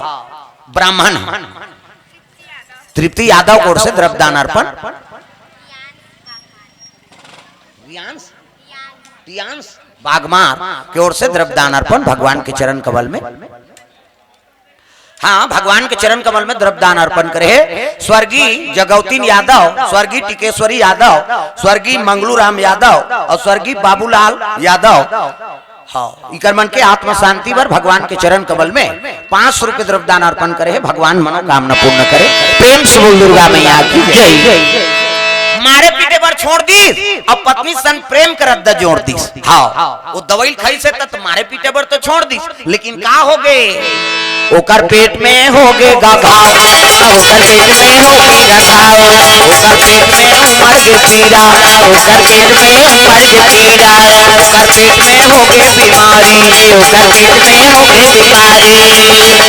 ब्राह्मण ह। तृप्ति यादव कोर से द्रव्य दान अर्पण। रियांश, रियांश बागमार के ओर से द्रव्य दान अर्पण भगवान के चरण कमल में। हां, भगवान के चरण कमल में द्रव्य दान अर्पण करे हे स्वर्गीय जगौतीन यादव, स्वर्गीय टिकेश्वरी यादव, स्वर्गीय मंगलू राम यादव अउ स्वर्गीय बाबूलाल यादव। हां, इकर मन के आत्मा शांति बर भगवान के चरण कमल में पांच सौ रुपये द्रव्य दान अर्पण करे हे। भगवान मनोकामना पूर्ण करे। प्रेम से बोल दुर्गा मैया की जय। मारे पीटे बर छोड़ दिस, अब पत्नी संग प्रेम के रद्दा जोड़ दिस। हां, वो दवई खइसे त मारे पीटे बर तो छोड़ दिस, लेकिन का हो गे? ओकर पेट में हो गे गा घाव, ओकर पेट में हो गे गा घाव, ओकर पेट में उमड़ गे कीड़ा, ओकर पेट में उमड़ गे कीड़ा, ओकर पेट में हो गे बीमारी, ओकर पेट में हो गे बीमारी।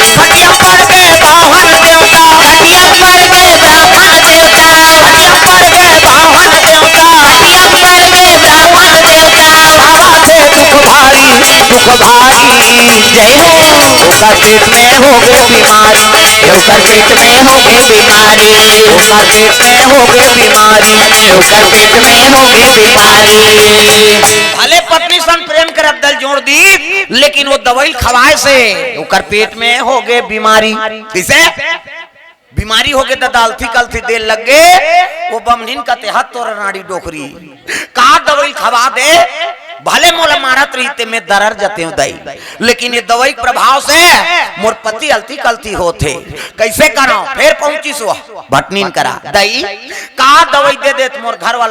खटिया पड़ गे बाम्हन देवता, खटिया पड़ गे ब्राह्मण देवता, खटिया पड़ गे बाम्हन देवता, खटिया पड़ गे ब्राह्मण देवता। बाबा के दुख भारी, दुख भारी, जय हो। ओकर पेट में हो गे बीमारी, ओकर पेट में हो गे बीमारी, ओकर पेट में हो गे बीमारी, ओकर पेट में हो गे बीमारी। भले पत्नी संग प्रेम के रद्दा ल जोड़ दिस, लेकिन वो दवई खवाय से ओकर पेट में हो गे बीमारी। कइसे? बीमारी हो गे ददा, अलथी कलथी दे ल लग गे। वो बमनिन कथे, हत तोर नाड़ी डोकरी, का दवई खवा दे, भले मोला मारत रहिते, मैं दरर जतेंव दई, लेकिन ये दवई के प्रभाव से मोर पति अलथी कलथी होत हे। कइसे करंव? फेर पहुंचिस वो भटनीन करा, दई, का दवई दे देत मोर घर